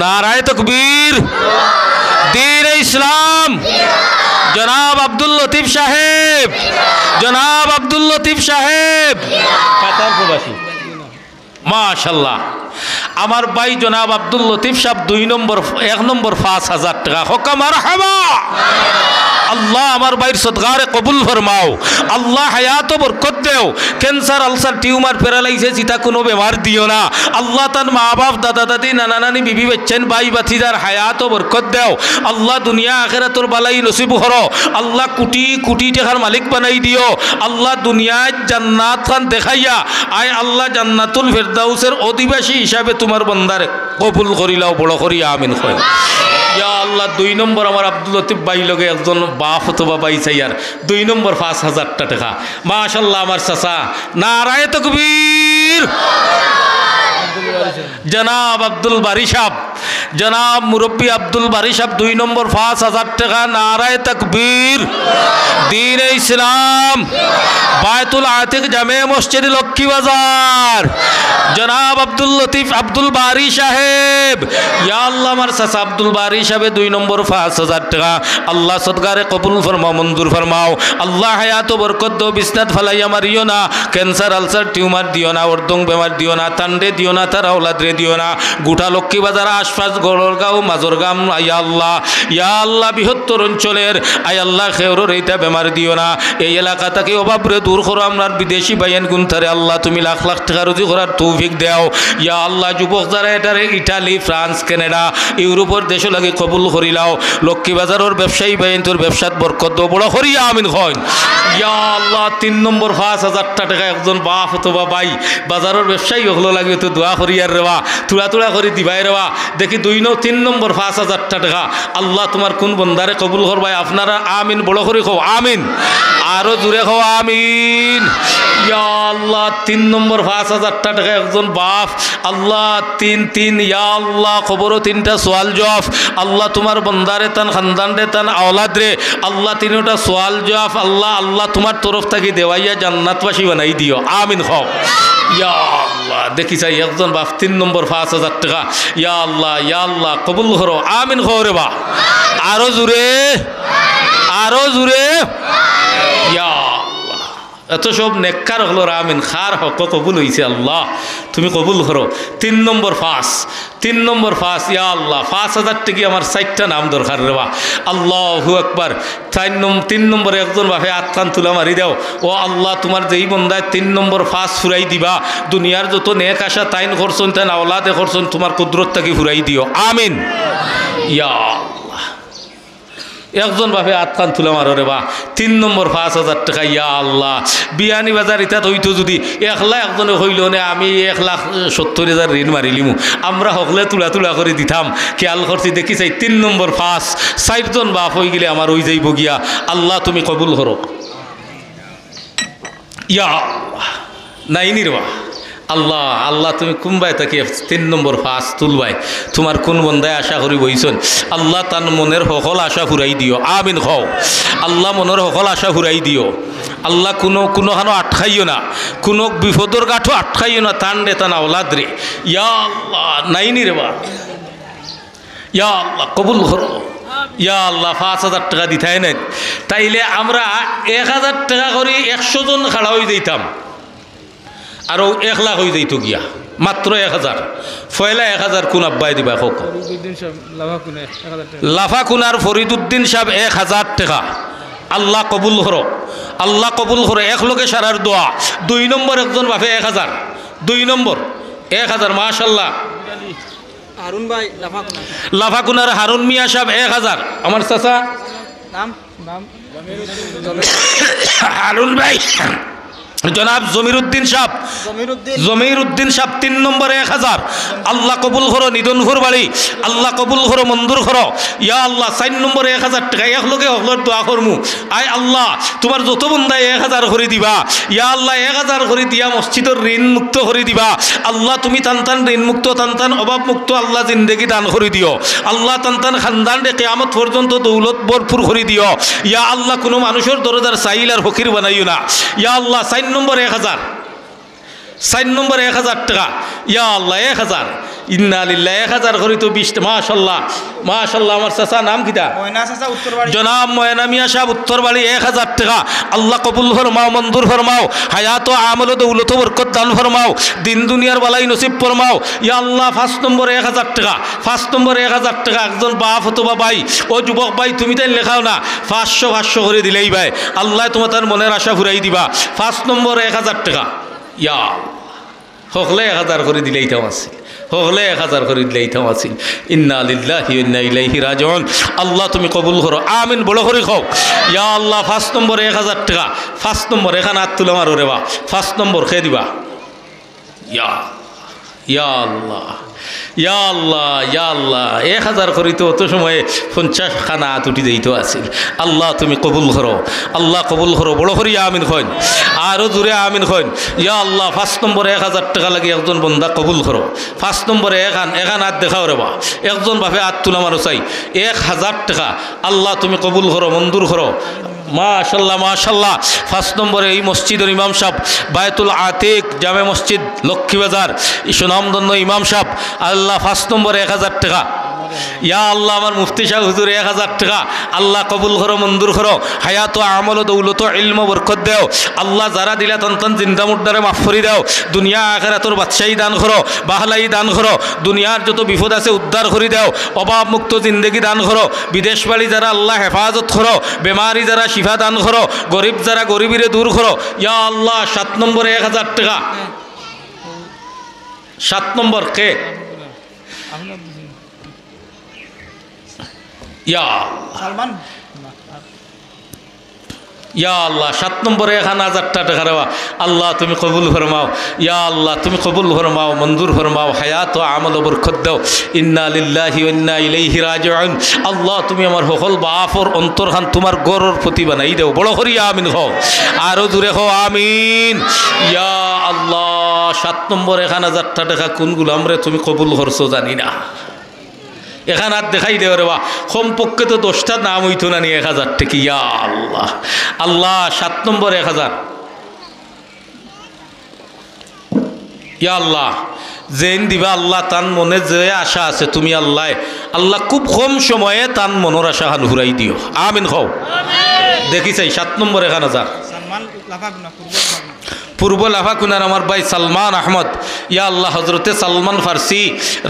নারায়ে তাকবীর, দ্বীনে ইসলাম, জনাব আব্দুল লতিফ সাহেব, জনাব আব্দুল লতিফ সাহেব, কাতার প্রবাসী। মাশাআল্লাহ, আমার ভাই জনাব আব্দুল লতিফ সাহেব দুই নম্বর, এক নম্বর পাঁচ হাজার টেকা। কউক্কা মারহাবা। আল্লাহ আমার ভাইর সদকারে কবুল ফরমাও। আল্লাহ হায়াতো বরকত দেও। ক্যান্সার, আলসার, টিউমার, প্যারালাইসিস, ইতা কুনু বেমার দিও না। আল্লাহ তান মা বাপ, দাদা দাদি, নানা নানি, বিবি বাচ্চাইন, ভাই ভাতিজার হায়াতো বরকত দেও। আল্লাহ দুনিয়া আখিরাতর ভালাই নসিব করো। আল্লাহ কুটি কুটি টেকার মালিক বানাই দিও। আল্লাহ দুনিয়াত জান্নাত খান দেখাইয়া, আয় আল্লাহ জান্নাতুল ফেরদাউসের অধিবাসী হিসাবে তুমার বন্দারে কবুল করিলাও, বড় করি আমিন কইন। ইয়া আল্লাহ, দুই নম্বর আমার আব্দুল লতিফ ভাই লগে একজন বাপ অথবা ভাই চাইয়ার, দুই নম্বর পাঁচ হাজারটা টেকা। মাশাআল্লাহ, আমার চাচা, নারায়ে তাকবীর। জনাব আব্দুল বারী সাহেব, জনাব মুরব্বী আব্দুল বারী সাহেব, দুই নম্বর পাঁচ হাজার টেকা, নারায়ে তাকবীর, দ্বীনে ইসলাম, বায়তুল আতিক জামে মসজিদ লক্ষ্মীবাজার, জনাব আব্দুল লতিফ আব্দুল বারী সাহেব। ইয়া আল্লাহ, আমার চাচা আব্দুল বারী সাহেবে দুই নম্বর পাঁচ হাজার টেকা, আল্লাহ সদকারে কবুল ফরমাও, মঞ্জুর ফরমাও। আল্লাহ হায়াতো বরকত দেও, বিছনাত ফালাইয়া মারিও না। ক্যান্সার, আলসার, টিউমার দিও না, অর্ধং বেমার দিও না, তানরে দিও না, তার আওলাদরে দিও না। গোটা লক্ষ্মীবাজার আশপাশ, গড়রগাঁও, মাজরগাম, ইয়া আল্লাহ, ইয়া আল্লাহ, বৃহত্তর অঞ্চলের, আয় আল্লাহ, কেউরর ইতা বেমার দিও না। এই এলাকা থাকি অভাবরে দূর করো। আমরার বিদেশি ভাইয়াইন গুনতারে আল্লাহ তুমি লাখ লাখ টেকা রুজি করার তৌফিক দেও। ইয়া আল্লাহ, যুবক যারা এটারে ইটালি, ফ্রান্স, কানাডা, ইউরোপর দেশো লাগি কবুল করিলাও। লক্ষ্মীবাজারর ব্যবসায়ী ভাইয়াইন্তর ব্যবসাত বরকত দেও, বড় করি আমিন কইন। ইয়া আল্লাহ, তিন নম্বর পাঁচ হাজারটা টেকা একজন বাপ অথবা ভাই বাজারর ব্যবসায়ী অকলর লাগি তো দোয়া করিয়ার রে বা, থুড়া থুড়া করি দিবায় রে বা। দেখি দুই ন-, তিন নম্বর পাঁচ হাজারটা টেকা। আল্লাহ তুমার কুন বন্দারে কবুল করবায়, আপনারা আমিন বড় করি কও, আমিন। আরো জুরে কও আমিন। ইয়া আল্লাহ, তিন নম্বর পাঁচ হাজার টেকা একজন বাফ। আল্লাহ, তিন তিন, ইয়া আল্লাহ, কবরো তিনটা সওয়াল জওয়াব। আল্লাহ, তুমার বন্দারে তান, খান্দানরে তান, আওলাদরে, আল্লাহ, তিনোটা সওয়াল জওয়াব। আল্লাহ, আল্লাহ, তুমার তরফ থাকি দেওয়াইয়া জান্নাতবাসী বানাই দিও। আমিন কও। ইয়া আল্লাহ, দেখি চাই একজন বাফ তিন নম্বর পাঁচ হাজার টেকা। ইয়া আল্লাহ, ইয়া আল্লাহ, কবুল করো। আমিন কও রে বা। আরো জুরে, আরো জুরে। ইয়া আল্লাহ। এত সব নেককার অকলর আমিন, কার হক কবুল অইছে আল্লাহ, তুমি কবুল করো। তিন নম্বর পাঁচ, তিন নম্বর পাঁচ, ইয়া আল্লাহ, পাঁচ হাজার টেকি আমার চাইরটা নাম দরকার রে বা। আল্লাহু আকবার। চাইর নম-, তিন নম্বরে একজন বাফে আতখান তুলা মারি দেও। ও আল্লাহ, তুমার যেই বন্দায় তিন নম্বর পাঁচ ফুরাই দিবা, দুনিয়ার যত নেক আশা তাইন করছইন, তাইন আওলাদে করছইন, তুমার কুদরত থাকি ফুরাই দিও। আমিন। ইয়া আল্লাহ। একজন বাফে আতখান তুলা মারো রে বা, তিন নম্বর পাঁচ হাজার টেকা, ইয়া আল্লাহ। বিয়ানীবাজার ইতাত অইতো যুদি একলা একজনে কইলো নে, আমি এক লাখ সত্তর হাজার ঋণ মারিলিমু, আমরা হকলে তুলা তুলা করি দিতাম। খেয়াল করছি, দেখি চাই তিন নম্বর পাঁচ, চাইরজন বাফ অইগেলে আমার অই যাইবো গিয়া। আল্লাহ, তুমি কবুল করো। ইয়া আল্লাহ, নাইনি রে বা। আল্লাহ, আল্লাহ, তুমি কুনবায় থাকি তিন নম্বর পাঁচ তুলবায়? তুমার কুন বন্দায় আশা করি বইছইন? আল্লাহ, তান মনের হকল আশা ফুরাই দিও। আমিন কও। আল্লাহ, মনের হকল আশা ফুরাই দিও। আল্লাহ, কুনু, কুনুখানো আটকাইও না, কুনু বিপদর ঘাটো আটকাইও না, তানরে, তান আওলাদরে। ইয়া আল্লাহ, নাইনি রে বা। ইয়া আল্লাহ, কবুল করো। ইয়া আল্লাহ, পাঁচ হাজার টেকা দিতায় নাইন, তাইলে আমরা এক হাজার টেকা করি একশো জন খাড়া অই যাইতাম, আর অউ এক লাখ অই যাইতো গিয়া। মাত্র এক হাজার। পয়লা এক হাজার কুন আব্বায় দিবা, কউক্কা। ফরিদুদ্দিন সাব, লাফাকুনা, এক হাজার টেকা। লাফাকুনার ফরিদুদ্দিন সাব এক হাজার টেকা। আল্লাহ কবুল করো, আল্লাহ কবুল করো। এক লগে সারার দোয়া। দুই নম্বর একজন বাফে এক হাজার। দুই নম্বর এক হাজার, মাশাআল্লাহ। হারুন ভাই, লাফাকুনা। লাফাকুনার হারুন মিয়া সাব এক হাজার। আমার চাচা নাম? নাম? হারুন ভাই, জনাব জমিরুদ্দিন সাব। জমিরুদ্দিন। জমিরুদ্দিন সাব তিন নম্বরে এক হাজার। আল্লাহ কবুল করো, নিদনপুর বাড়ি। আল্লাহ কবুল করো, মঞ্জুর করো। ইয়া আল্লাহ, চাইর নম্বরে এক হাজার টেকা। এক লগে হকলর দোয়া করমু। আয় আল্লাহ, তুমার যত বন্দায় এক হাজার করি দিবা, ইয়া আল্লাহ, এক হাজার করি দিয়া মসজিদর ঋণ মুক্ত করি দিবা। আল্লাহ, তুমি তান তান ঋণ মুক্ত, তান তান অভাব মুক্ত, আল্লাহ, জিন্দেগি দান করি দিও। আল্লাহ, তান তান খানদানরে কিয়ামত পর্যন্ত দৌলত ভরপুর করি দিও। ইয়া আল্লাহ, কুনু মানুষর দরজার সাইল আর ফকির বানাইও না। ইয়া আল্লাহ, চাইর নম্বর এক হাজার। চাইর নম্বর এক হাজার টেকা। ইয়া আল্লাহ, এক হাজার। ইন্না লিল্লাহ, এক হাজার করি তো বিশ, মাশাআল্লাহ, মাশাআল্লাহ। আমার চাচা নাম কিতা? ময়না চাচা, উত্তর বাড়ি। জনাব ময়না মিয়া সাব, উত্তর বাড়ি, এক হাজার টেকা। আল্লাহ কবুল ফরমাও, মঞ্জুর ফরমাও, হায়াত ও আমল ও দৌলত ও বরকত দান ফরমাও, দিন দুনিয়ার বালাই নসিব ফরমাও। ইয়া আল্লাহ, পাঁচ নম্বরে এক হাজার টেকা, পাঁচ নম্বরে এক হাজার টেকা। একজন বাপ অথবা ভাই, ও যুবক ভাই, তুমি তাইন লেখাও না, পাঁচশো, পাঁচশো করি দিলাইবায়, আল্লায় তুমার তান মনের আশা ফুরাই দিবা। পাঁচ নম্বরে এক হাজার টেকা। ইয়া আল্লাহ। হকলে এক হাজার করি দিলাইতাম আছিল, হকলে এক হাজার করি দিলাইতাম আছিল। ইন্না লিল্লাহি ওয়া ইন্না ইলাইহি রাজিউন। আল্লাহ, তুমি কবুল করো, আমিন বড় করি কও। ইয়া আল্লাহ, পাঁচ নম্বরে এক হাজার টেকা, পাঁচ নম্বর, এখান আত তুলা মারো রে বা, পাঁচ নম্বর কে দিবা? ইয়া, ইয়া আল্লাহ, ইয়া আল্লাহ, ইয়া আল্লাহ। এক হাজার করি তো অত সময়ে পঞ্চাশ খানা আত উঠি যাইতো আছিল। আল্লাহ, তুমি কবুল করো, আল্লাহ কবুল করো। বড় করি আমিন কইন, আরো জুরে আমিন কইন। ইয়া আল্লাহ, পাঁচ নম্বরে এক হাজার টেকা লাগি একজন বন্দা কবুল করো। পাঁচ নম্বরে এখান, এখান আত দেখাও রে বা। একজন বাপে আত তুলা মারো চাই। এক হাজার টেকা, আল্লাহ তুমি কবুল করো, মঞ্জুর করো। মাশাআল্লাহ, মাশাআল্লাহ। পাঁচ নম্বরে এই মসজিদর ইমাম সাব, বায়তুল আতিক জামে মসজিদ, লক্ষ্মীবাজার, এই সুনামধন্য ইমাম সাব, আল্লাহ, পাঁচ নম্বরে এক হাজার টেকা। ইয়া আল্লাহ, আমার মুফতি সাব হুজুরে এক হাজার টেকা, আল্লাহ কবুল করো, মঞ্জুর করো। হায়াত ও আমল ও দৌলত ও ইলম ও বরকত দেও। আল্লাহ, যারা দিলা তান তান জিন্দা মুর্দারে মাফ করি দেও। দুনিয়া আখেরাতর বাদশাহী দান করো, বাহলাই দান করো। দুনিয়ার যত বিপদ আছে উদ্ধার করি দেও। অভাব মুক্ত জিন্দেগি দান করো। বিদেশ বাড়ি যারা আল্লাহ হেফাজত করো, বেমারি যারা শিফা দান করো, গরিব যারা গরিবিরে দূর করো। ইয়া আল্লাহ, সাত নম্বরে এক হাজার টেকা। সাত নম্বর কে? ইয়া আল্লাহ। সালমান। ইয়া আল্লাহ, সাত নম্বরে এখান হাজারটা টেকা রেবা। আল্লাহ, তুমি কবুল ফরমাও। ইয়া আল্লাহ, তুমি কবুল ফরমাও, মঞ্জুর ফরমাও, হায়াত ও আমল বরকত দাও। ইন্না লিল্লাহি ওয়া ইন্না ইলাইহি রাজিউন। আল্লাহ, তুমি আমার হকল বাফর অন্তরখান তোমার ঘরর প্রতি বানাই দেও। বড় করি আমিন কও। আরো জোরে কও, আমিন। ইয়া আল্লাহ, সাত নম্বর এখান হাজারটা টেকা কোন গুলামরে তুমি কবুল করছো জানি না। এখান হাত দেখাই দেও রেবা, কমপক্ষে তো দশটা নাম অইতো না নি, এক হাজার টেকা। ইয়া আল্লাহ, আল্লাহ, সাত নম্বর এক হাজার। ইয়া আল্লাহ, যেইন দিবা আল্লাহ, তান মনে যে আশা আছে, তুমি আল্লাহ, আল্লাহ খুব কম সময়ে তান মনর আশাখান ফুরাই দিও। আমিন কও। দেখি চাই, সাত নম্বর এখান হাজার। সালমান লাফাগুনা, পূর্ব লাফাগুনা। পূর্ব লাফাগুনার আমার ভাই সালমান আহমদ। ইয়া আল্লাহ, হজরতে সালমান ফার্সি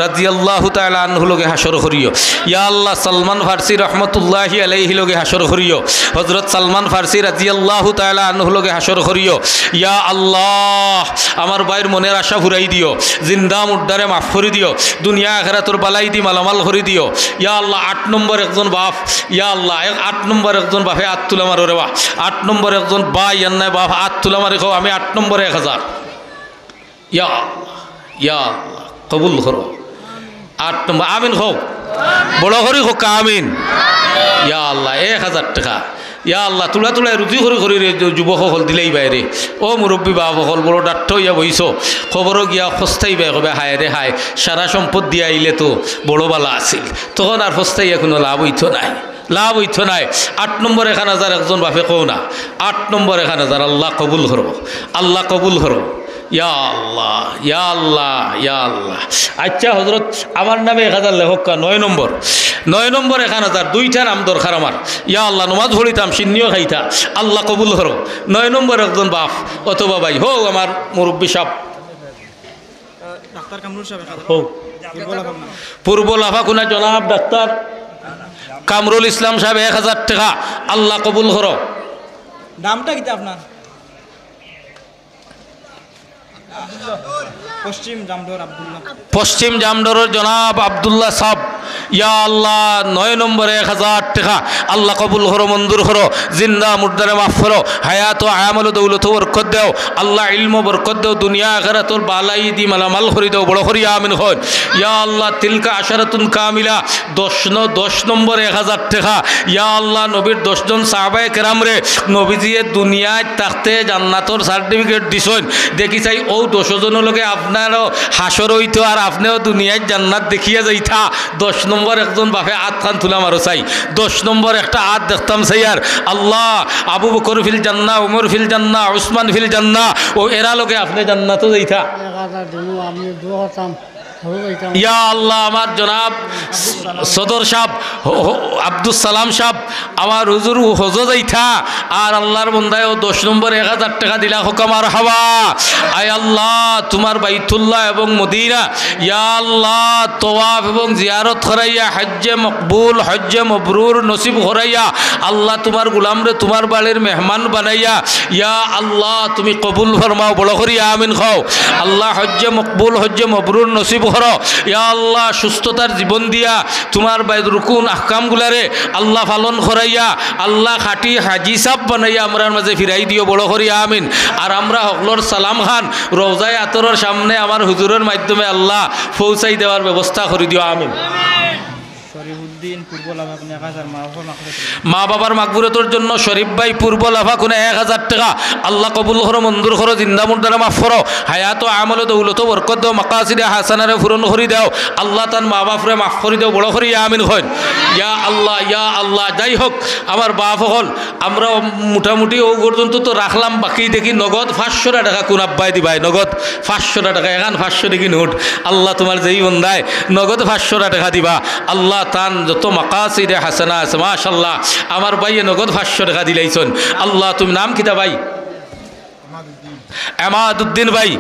রাদিয়াল্লাহু তাআলা আনহু লগে হাশর করিও। ইয়া আল্লাহ, সালমান ফার্সি রহমতুল্লাহি আলাইহি লগে হাশর করিও। হজরত সালমান ফার্সি রাদিয়াল্লাহু তাআলা আনহু লগে হাশর করিও। ইয়া আল্লাহ, আমার ভাইর মনের আশা ফুরাই দিও, জিন্দা মুর্দারে মাফ করি দিও, দুনিয়া আখেরাতর বালাই দি মালামাল করি দিও। ইয়া আল্লাহ, আট নম্বর একজন বাফ, ইয়া আল্লাহ, এক, আট নম্বর একজন বাফে আত তুলা মারো রেবা, আট নম্বর একজন ভাই, এর নাই বাফ, আত তুলা মারি কও, আমি আট নম্বরে এক হাজার। ইয়া আল্লাহ, ইয়া আল্লাহ, কবুল করো। আট নম্বর, আমিন কও। বড় করি কও, আমিন। ইয়া আল্লাহ, এক হাজার টেকা। ইয়া আল্লাহ, তুলা তুলা রুজি করি করি রে, যু-, যুবক অকল দিলাইবায় রে। ও মুরব্বি বাফ অকল, বড় ডাট্ট অইয়া বইছো। কবরো গিয়া পস্তাইবায়, কইবায়, হায় রে হায়, সারা সম্পদ দিয়া আইলে তো বড় বালা আছিল। তখন আর পস্তাইয়া কুনু লাভ অইতো নায়, লাভ অইতো নায়। আট নম্বর এখান হাজার একজন বাফে কও না। আট নম্বর এখান হাজার, আল্লাহ কবুল করো, আল্লাহ কবুল করো। ইয়া আল্লাহ, ইয়া আল্লাহ, ইয়া আল্লাহ। আচ্ছা হজরত, আমার নামে এক হাজার লেখক্কা, নয় নম্বর, নয় নম্বর এখান হাজার, দুইটা নাম দরকার আমার। ইয়া আল্লাহ, নমাজ পড়িতাম, শিন্নিও খাইতা, আল্লাহ কবুল করো। নয় নম্বর একজন বাফ অথবা ভাই, হো আমার মুরব্বি সাব, ডাক্তার কামরুল সাব, এক হাজার। হো। পূর্ব লাফাগুনা। পূর্ব লাফাগুনা জনাব ডাক্তার কামরুল ইসলাম সাব, এক হাজার টেকা, আল্লাহ কবুল করো। নামটা কিতা আপনার? পশ্চিম জামডর আব্দুল্লাহ। পশ্চিম জামডরর জনাব আব্দুল্লাহ সাব, ইয়া আল্লাহ, নয় নম্বরে এক হাজার টেকা, আল্লাহ কবুল করো, মঞ্জুর করো, জিন্দা মুর্দারে মাফ করো, হায়াত ও আমল ও দৌলত বরকত দেও, আল্লাহ ইলম বরকত দেও, দুনিয়া আখেরাতর বালাই দি মালামাল করি দেও, বড় করি আমিন কইন। ইয়া আল্লাহ, তিলকা আশারাতুন কামিলা, দশ ন-, দশ নম্বরে এক হাজার টেকা। ইয়া আল্লাহ, নবীর দশ জন সাহাবায়ে কেরামরে নবীজিয়ে দুনিয়াত থাকতে জান্নাতর certificate দিছইন। দেখি চাই, অউ দশ জনর লগে আপনারও হাশর অইতো, আর আপনেও দুনিয়াত জান্নাত দেখিয়া যাইতা। দশ নম্বর একজন বাফে আতখান তুলা মারো চাই। দশ নম্বর একটা আত দেখতাম চাই। আর আল্লাহ, আবু বকর ফিল জান্নাহ, উমর ফিল জান্নাহ, উসমান ফিল জান্নাহ, অউ এরা লগে আপনে জান্নাতো যাইতা। এক হাজার দিমু, আমি দোয়া করতাম। ইয়া আল্লাহ, আমার জনাব সদর সাব, হ-, হ-, আব্দুস সালাম সাব, আমার হুজুর হজো যাইতা, আর আল্লাহর বন্দায় অউ দশ নম্বর এক হাজার টেকা দিলা, কউক্কা মারহাবা। আয় আল্লাহ, তুমার বাইতুল্লাহ এবং মদিনা, ইয়া আল্লাহ, তওয়াফ এবং জিয়ারত করাইয়া, হজ্জে মকবুল, হজ্জে মবরুর নসিব করাইয়া, আল্লাহ, তুমার গুলামরে তুমার বাড়ির মেহমান বানাইয়া, ইয়া আল্লাহ, তুমি কবুল ফরমাও, বড় করি আমিন কও। আল্লাহ, হজ্জে মকবুল, হজ্জে মবরুর নসিব করো। ইয়া আল্লাহ, সুস্থতার জীবন দিয়া তুমার বাইত রুকুন আহকামগুলারে আল্লাহ পালন করাইয়া, আল্লাহ খাঁটি হাজি সাব বানাইয়া আমরার মাঝে ফিরাই দিও, বড় করি আমিন। আর আমরা হকলর সালাম খান রওজায়ে আতরর সামনে আমার হুজুরর মাধ্যমে আল্লাহ পৌঁছাই দেওয়ার ব্যবস্থা করি দিও, আমিন। শরীফুদ্দিন পূর্ব লাফাগুনা এক হাজার, মা বাবার মাগফিরাতের জন্য। মা বাবার মাগফিরাতের জন্য শরীফ ভাই পূর্ব লাফাগুনা এক হাজার টেকা। আল্লাহ কবুল করো, মঞ্জুর করো, জিন্দা মুর্দারে মাফ করো, হায়াত ও আমল ও দৌলত বরকত দেও, মাকাসিদে হাসানারে পূরণ করি দেও, আল্লাহ তান মা বাপরে মাফ করি দেও, বড় করি আমিন কইন। ইয়া আল্লাহ, ইয়া আল্লাহ। যাই হোক, আমার বাপ অকল, আমরা মোটামুটি অউ পর্যন্ত তো রাখলাম, বাকি দেখি নগদ পাঁচশোটা টেকা কুন আব্বায় দিবায়, নগদ পাঁচশোটা টেকা, এখান পাঁচশো দেখি নোট। আল্লাহ, তুমার যেই বন্দায় নগদ পাঁচশোটা টেকা দিবা, আল্লাহ তান যত মাকাসিদে হাসানা আছে, মাশাআল্লাহ, আমার ভাইয়ে নগদ পাঁচশো টেকা দিলাইছইন। আল্লাহ, তুমি নাম কিতা ভাই? আমাদউদ্দিন ভাই,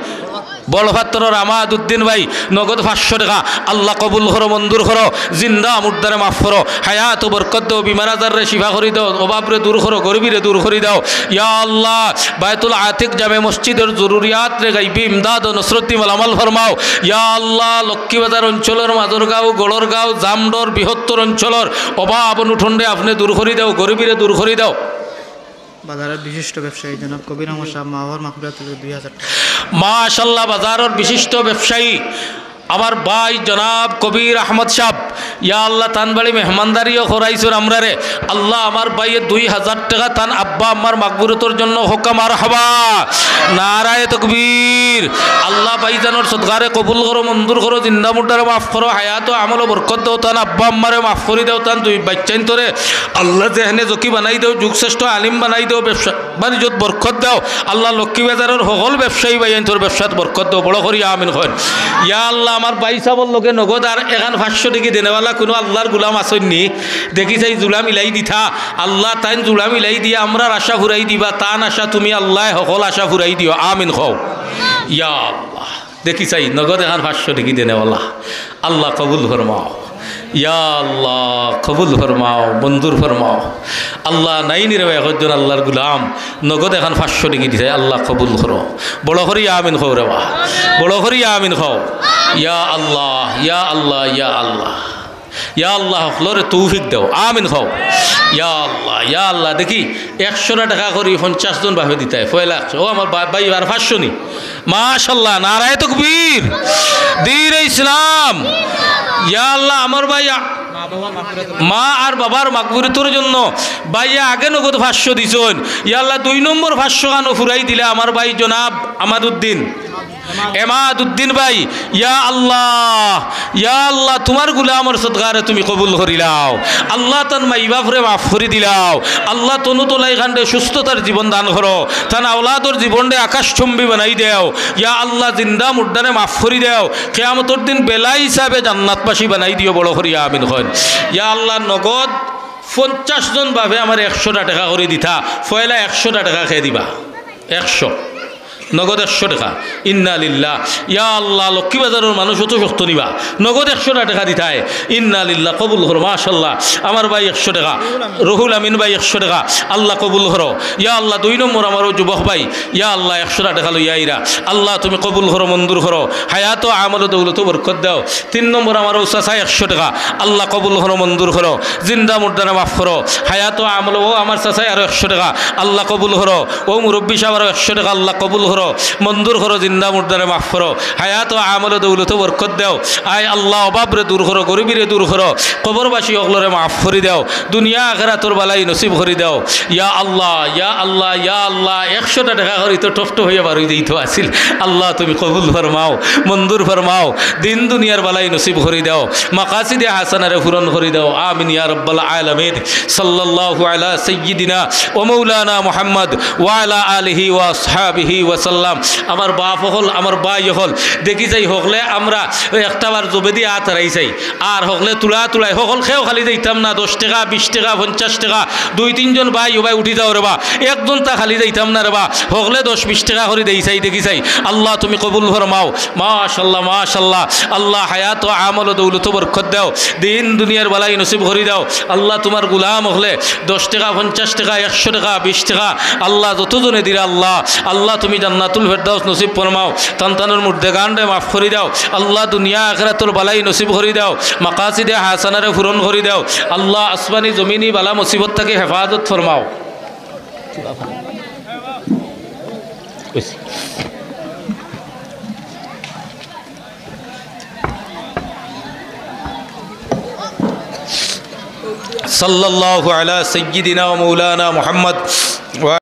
বড়পাত্তরর আমাদউদ্দিন ভাই, নগদ পাঁচশো টেকা। আল্লাহ কবুল করো, মঞ্জুর করো, জিন্দা মুর্দারে মাফ করো, হায়াত ও বরকত দেও, বিমার আজাররে শিফা করি দেও, অভাবরে দূর করো, গরিবিরে দূর করি দেও। ইয়া আল্লাহ, বায়তুল আতিক জামে মসজিদর জরুরিয়াতরে গাইবি ইমদাদ ও নসরত দি মালামাল ফরমাও। ইয়া আল্লাহ, লক্ষ্মীবাজার অঞ্চলর মাজরগাঁও, গড়রগাঁও, জামডর বৃহত্তর অঞ্চলর অভাব অনটনরে আপনে দূর করি দেও, গরিবিরে দূর করি দেও। বাজারর বিশিষ্ট ব্যবসায়ী জনাব কবির আহমদ সাহেব, মা বাবার মাগফিরাত দুই হাজার টাকা। মাশাআল্লাহ, বাজারর বিশিষ্ট ব্যবসায়ী আমার ভাই জনাব কবির আহমদ সাহেব, ইয়া আল্লাহ, তান বাড়ি মেহমানদারিও করাইছইন আমরারে। আল্লাহ, আমার ভাইয়ে দুই হাজার টাকা তান আব্বা আম্মার মাগফিরাতর জন্য, কউক্কা মারহাবা, নারায়ে তকবীর। আল্লাহ, ভাইজানর সদকারে কবুল করো, মঞ্জুর করো, জিন্দা মুর্দারে মাফ করো, হায়াত ও আমলো বরকত দেও, তান আব্বা আম্মারে মাফ করি দেও, তান দুই বাইচ্চাইন্তরে আল্লাহ জেহেনে জকি বানাই দেও, যুগশ্রেষ্ঠ আলিম বানাই দেও, ব্যবসা বাণিজ্যত বরকত দেও। আল্লাহ, লক্ষ্মীবাজারর হকল ব্যবসায়ী ভাইয়াইন্তর ব্যবসাত বরকত দেও, বড় করি আমিন কইন। ইয়া আল্লাহ, আমার ভাই সাবর লগে নগদ আর এখান পাঁচশো টেকি দেনেওয়ালা কুনু আল্লাহর গুলাম আছইন নি? দেখি চাই জুড়া মিলাই দিতা। আল্লাহ, তাইন জুড়া মিলাই দিয়া আমরার আশা ফুরাই দিবা, তান আশা তুমি আল্লাহ হকল আশা ফুরাই দিও, আমিন কও। ইয়া আল্লাহ, দেখি চাই নগদ এখান পাঁচশো টেকি দেনেওয়ালা, আল্লাহ কবুল ফরমাও। ইয়া আল্লাহ, কবুল ফরমাও, মঞ্জুর ফরমাও। আল্লাহ, নাই নি রে ভাই, একজন আল্লাহর গুলাম নগদ এখান পাঁচশো টেকি দিছে, আল্লাহ কবুল করো। বড় করি আমিন কও রে বা, বড় করি আমিন কও। ইয়া আল্লাহ, ইয়া আল্লাহ, ইয়া আল্লাহ, ইয়া আল্লাহ, হকলরে তৌফিক দেও, আমিন কও। ইয়া আল্লাহ, ইয়া আল্লাহ, দেখি একশোটা টেকা করি পঞ্চাশ জন বাফে দিতায়, পয়লা একশো। ও আমার বা-, ভাই, আর পাঁচশো নি? মাশাআল্লাহ, নারায়ে তকবীর, দ্বীনে ইসলাম। ইয়া আল্লাহ, আমার ভাই আ-, মা আর বাবার মাগফিরাতর জন্য ভাইয়ে আগে নগদ পাঁচশো দিছইন। ইয়া আল্লাহ, দুই নম্বর পাঁচশো খানো ফুরাই দিলা আমার ভাই জনাব আমাদউদ্দিন, এমাদউদ্দিন ভাই। ইয়া আল্লাহ, ইয়া আল্লাহ, তুমার গুলামর সদকারে তুমি কবুল করিলাও। আল্লাহ, তান মাই বাফরে মাফ করি দিলাও। আল্লাহ, তনু তলাই খানরে সুস্থতার জীবন দান করো, তান আওলাদর জীবনরে আকাশচুম্বী বানাই দেও। ইয়া আল্লাহ, জিন্দা মুর্দারে মাফ করি দেও। কিয়ামতর দিন বেলা হিসাবে জান্নাতবাসী বানাই দিও, বড় করি আমিন কইন। ইয়া আল্লাহ, নগদ পঞ্চাশ জন বাফে আমার একশোটা টেকা করি দিতা, পয়লা একশোটা টেকা কে দিবা? একশো, নগদ একশো টেকা। ইন্না লিল্লাহ। ইয়া আল্লাহ, লক্ষ্মীবাজারর মানুষ অত শক্ত নি বা, নগদ একশোটা টেকা দিতায়। ইন্না লিল্লাহ, কবুল করো, মাশাআল্লাহ। আমার ভাই একশো টেকা, রুহুল আমিন ভাই একশো টেকা, আল্লাহ কবুল করো। ইয়া আল্লাহ, দুই নম্বর আমার অউ যুবক ভাই, ইয়া আল্লাহ, একশোটা টেকা লইয়া আইরা, আল্লাহ তুমি কবুল করো, মঞ্জুর করো, হায়াত ও আমল ও দৌলত বরকত দেও। তিন নম্বর আমার অউ চাচায় একশো টেকা, আল্লাহ কবুল করো, মঞ্জুর করো, জিন্দা মুর্দারে মাফ করো, হায়াত ও আমল। ও আমার চাচায় আরো একশো টেকা, আল্লাহ কবুল করো। অউ মুরব্বি সাব আরো একশো টেকা, আল্লাহ কবুল করো, মঞ্জুর করো, জিন্দা মুর্দারে মাফ করো, হায়াত ও আমল ও দৌলত বরকত দেও। আয় আল্লাহ, অভাবরে দূর করো, গরিবিরে দূর করো, কবরবাসী অকলরে মাফ করি দেও, দুনিয়া আখেরাতর বালাই নসিব করি দেও। ইয়া আল্লাহ, ইয়া আল্লাহ, ইয়া আল্লাহ, একশোটা টেকা করি তো টপটপ অইয়া বার অই যাইতো আছিল। আল্লাহ তুমি কবুল ফরমাও, মঞ্জুর ফরমাও, দিন দুনিয়ার বালাই নসিব করি দেও, মাকাসিদে হাসানারে পূরণ করি দেও। আমিন ইয়া রাব্বাল আলামিন। সাল্লাল্লাহু আলা সাইয়্যিদিনা ওয়া মাওলানা মুহাম্মদ ওয়া আলা আলিহি ওয়া আসহাবিহি ওয়া সাল্লাম। আমার বাপ অকল, আমার ভাই অকল, দেখি চাই হকলে আমরা একটা বার জোবেদি আত হারাই চাই, আর হকলে তুলা তুলাই, হকল কেউ খালি যাইতাম না, দশ টেকা, বিশ টেকা, পঞ্চাশ টেকা, দুই তিনজন ভাই, ও ভাই উঠি যাও রে বা, একজন তা খালি যাইতাম না রে বা, হকলে দশ বিশ টেকা করি দেই চাই, দেখি চাই। আল্লাহ তুমি কবুল ফরমাও। মাশাআল্লাহ, মাশাআল্লাহ। আল্লাহ হায়াত ও আমল ও দৌলত বরকত দেও, দিন দুনিয়ার বালাই নসিব করি দেও। আল্লাহ তুমার গুলাম অকলে দশ টেকা, পঞ্চাশ টেকা, একশো টেকা, বিশ টেকা, আল্লাহ যতজনে দিরা আল্লাহ, আল্লাহ তুমি জান্নাতুল ফেরদাউস নসিব ফরমাও। তান তানর মুর্দেগানরে মাফ করি দেও। আল্লাহ দুনিয়া আখেরাতর বালাই নসিব করি দেও। মাকাসিদে হাসানারে পূরণ করি দেও। আল্লাহ আসমানি জমিনি বালা মুসিবত থাকি হেফাজত ফরমাও। সাল্লাল্লাহু আলা সাইয়্যিদিনা ওয়া মাওলানা মুহাম্মদ ওয়া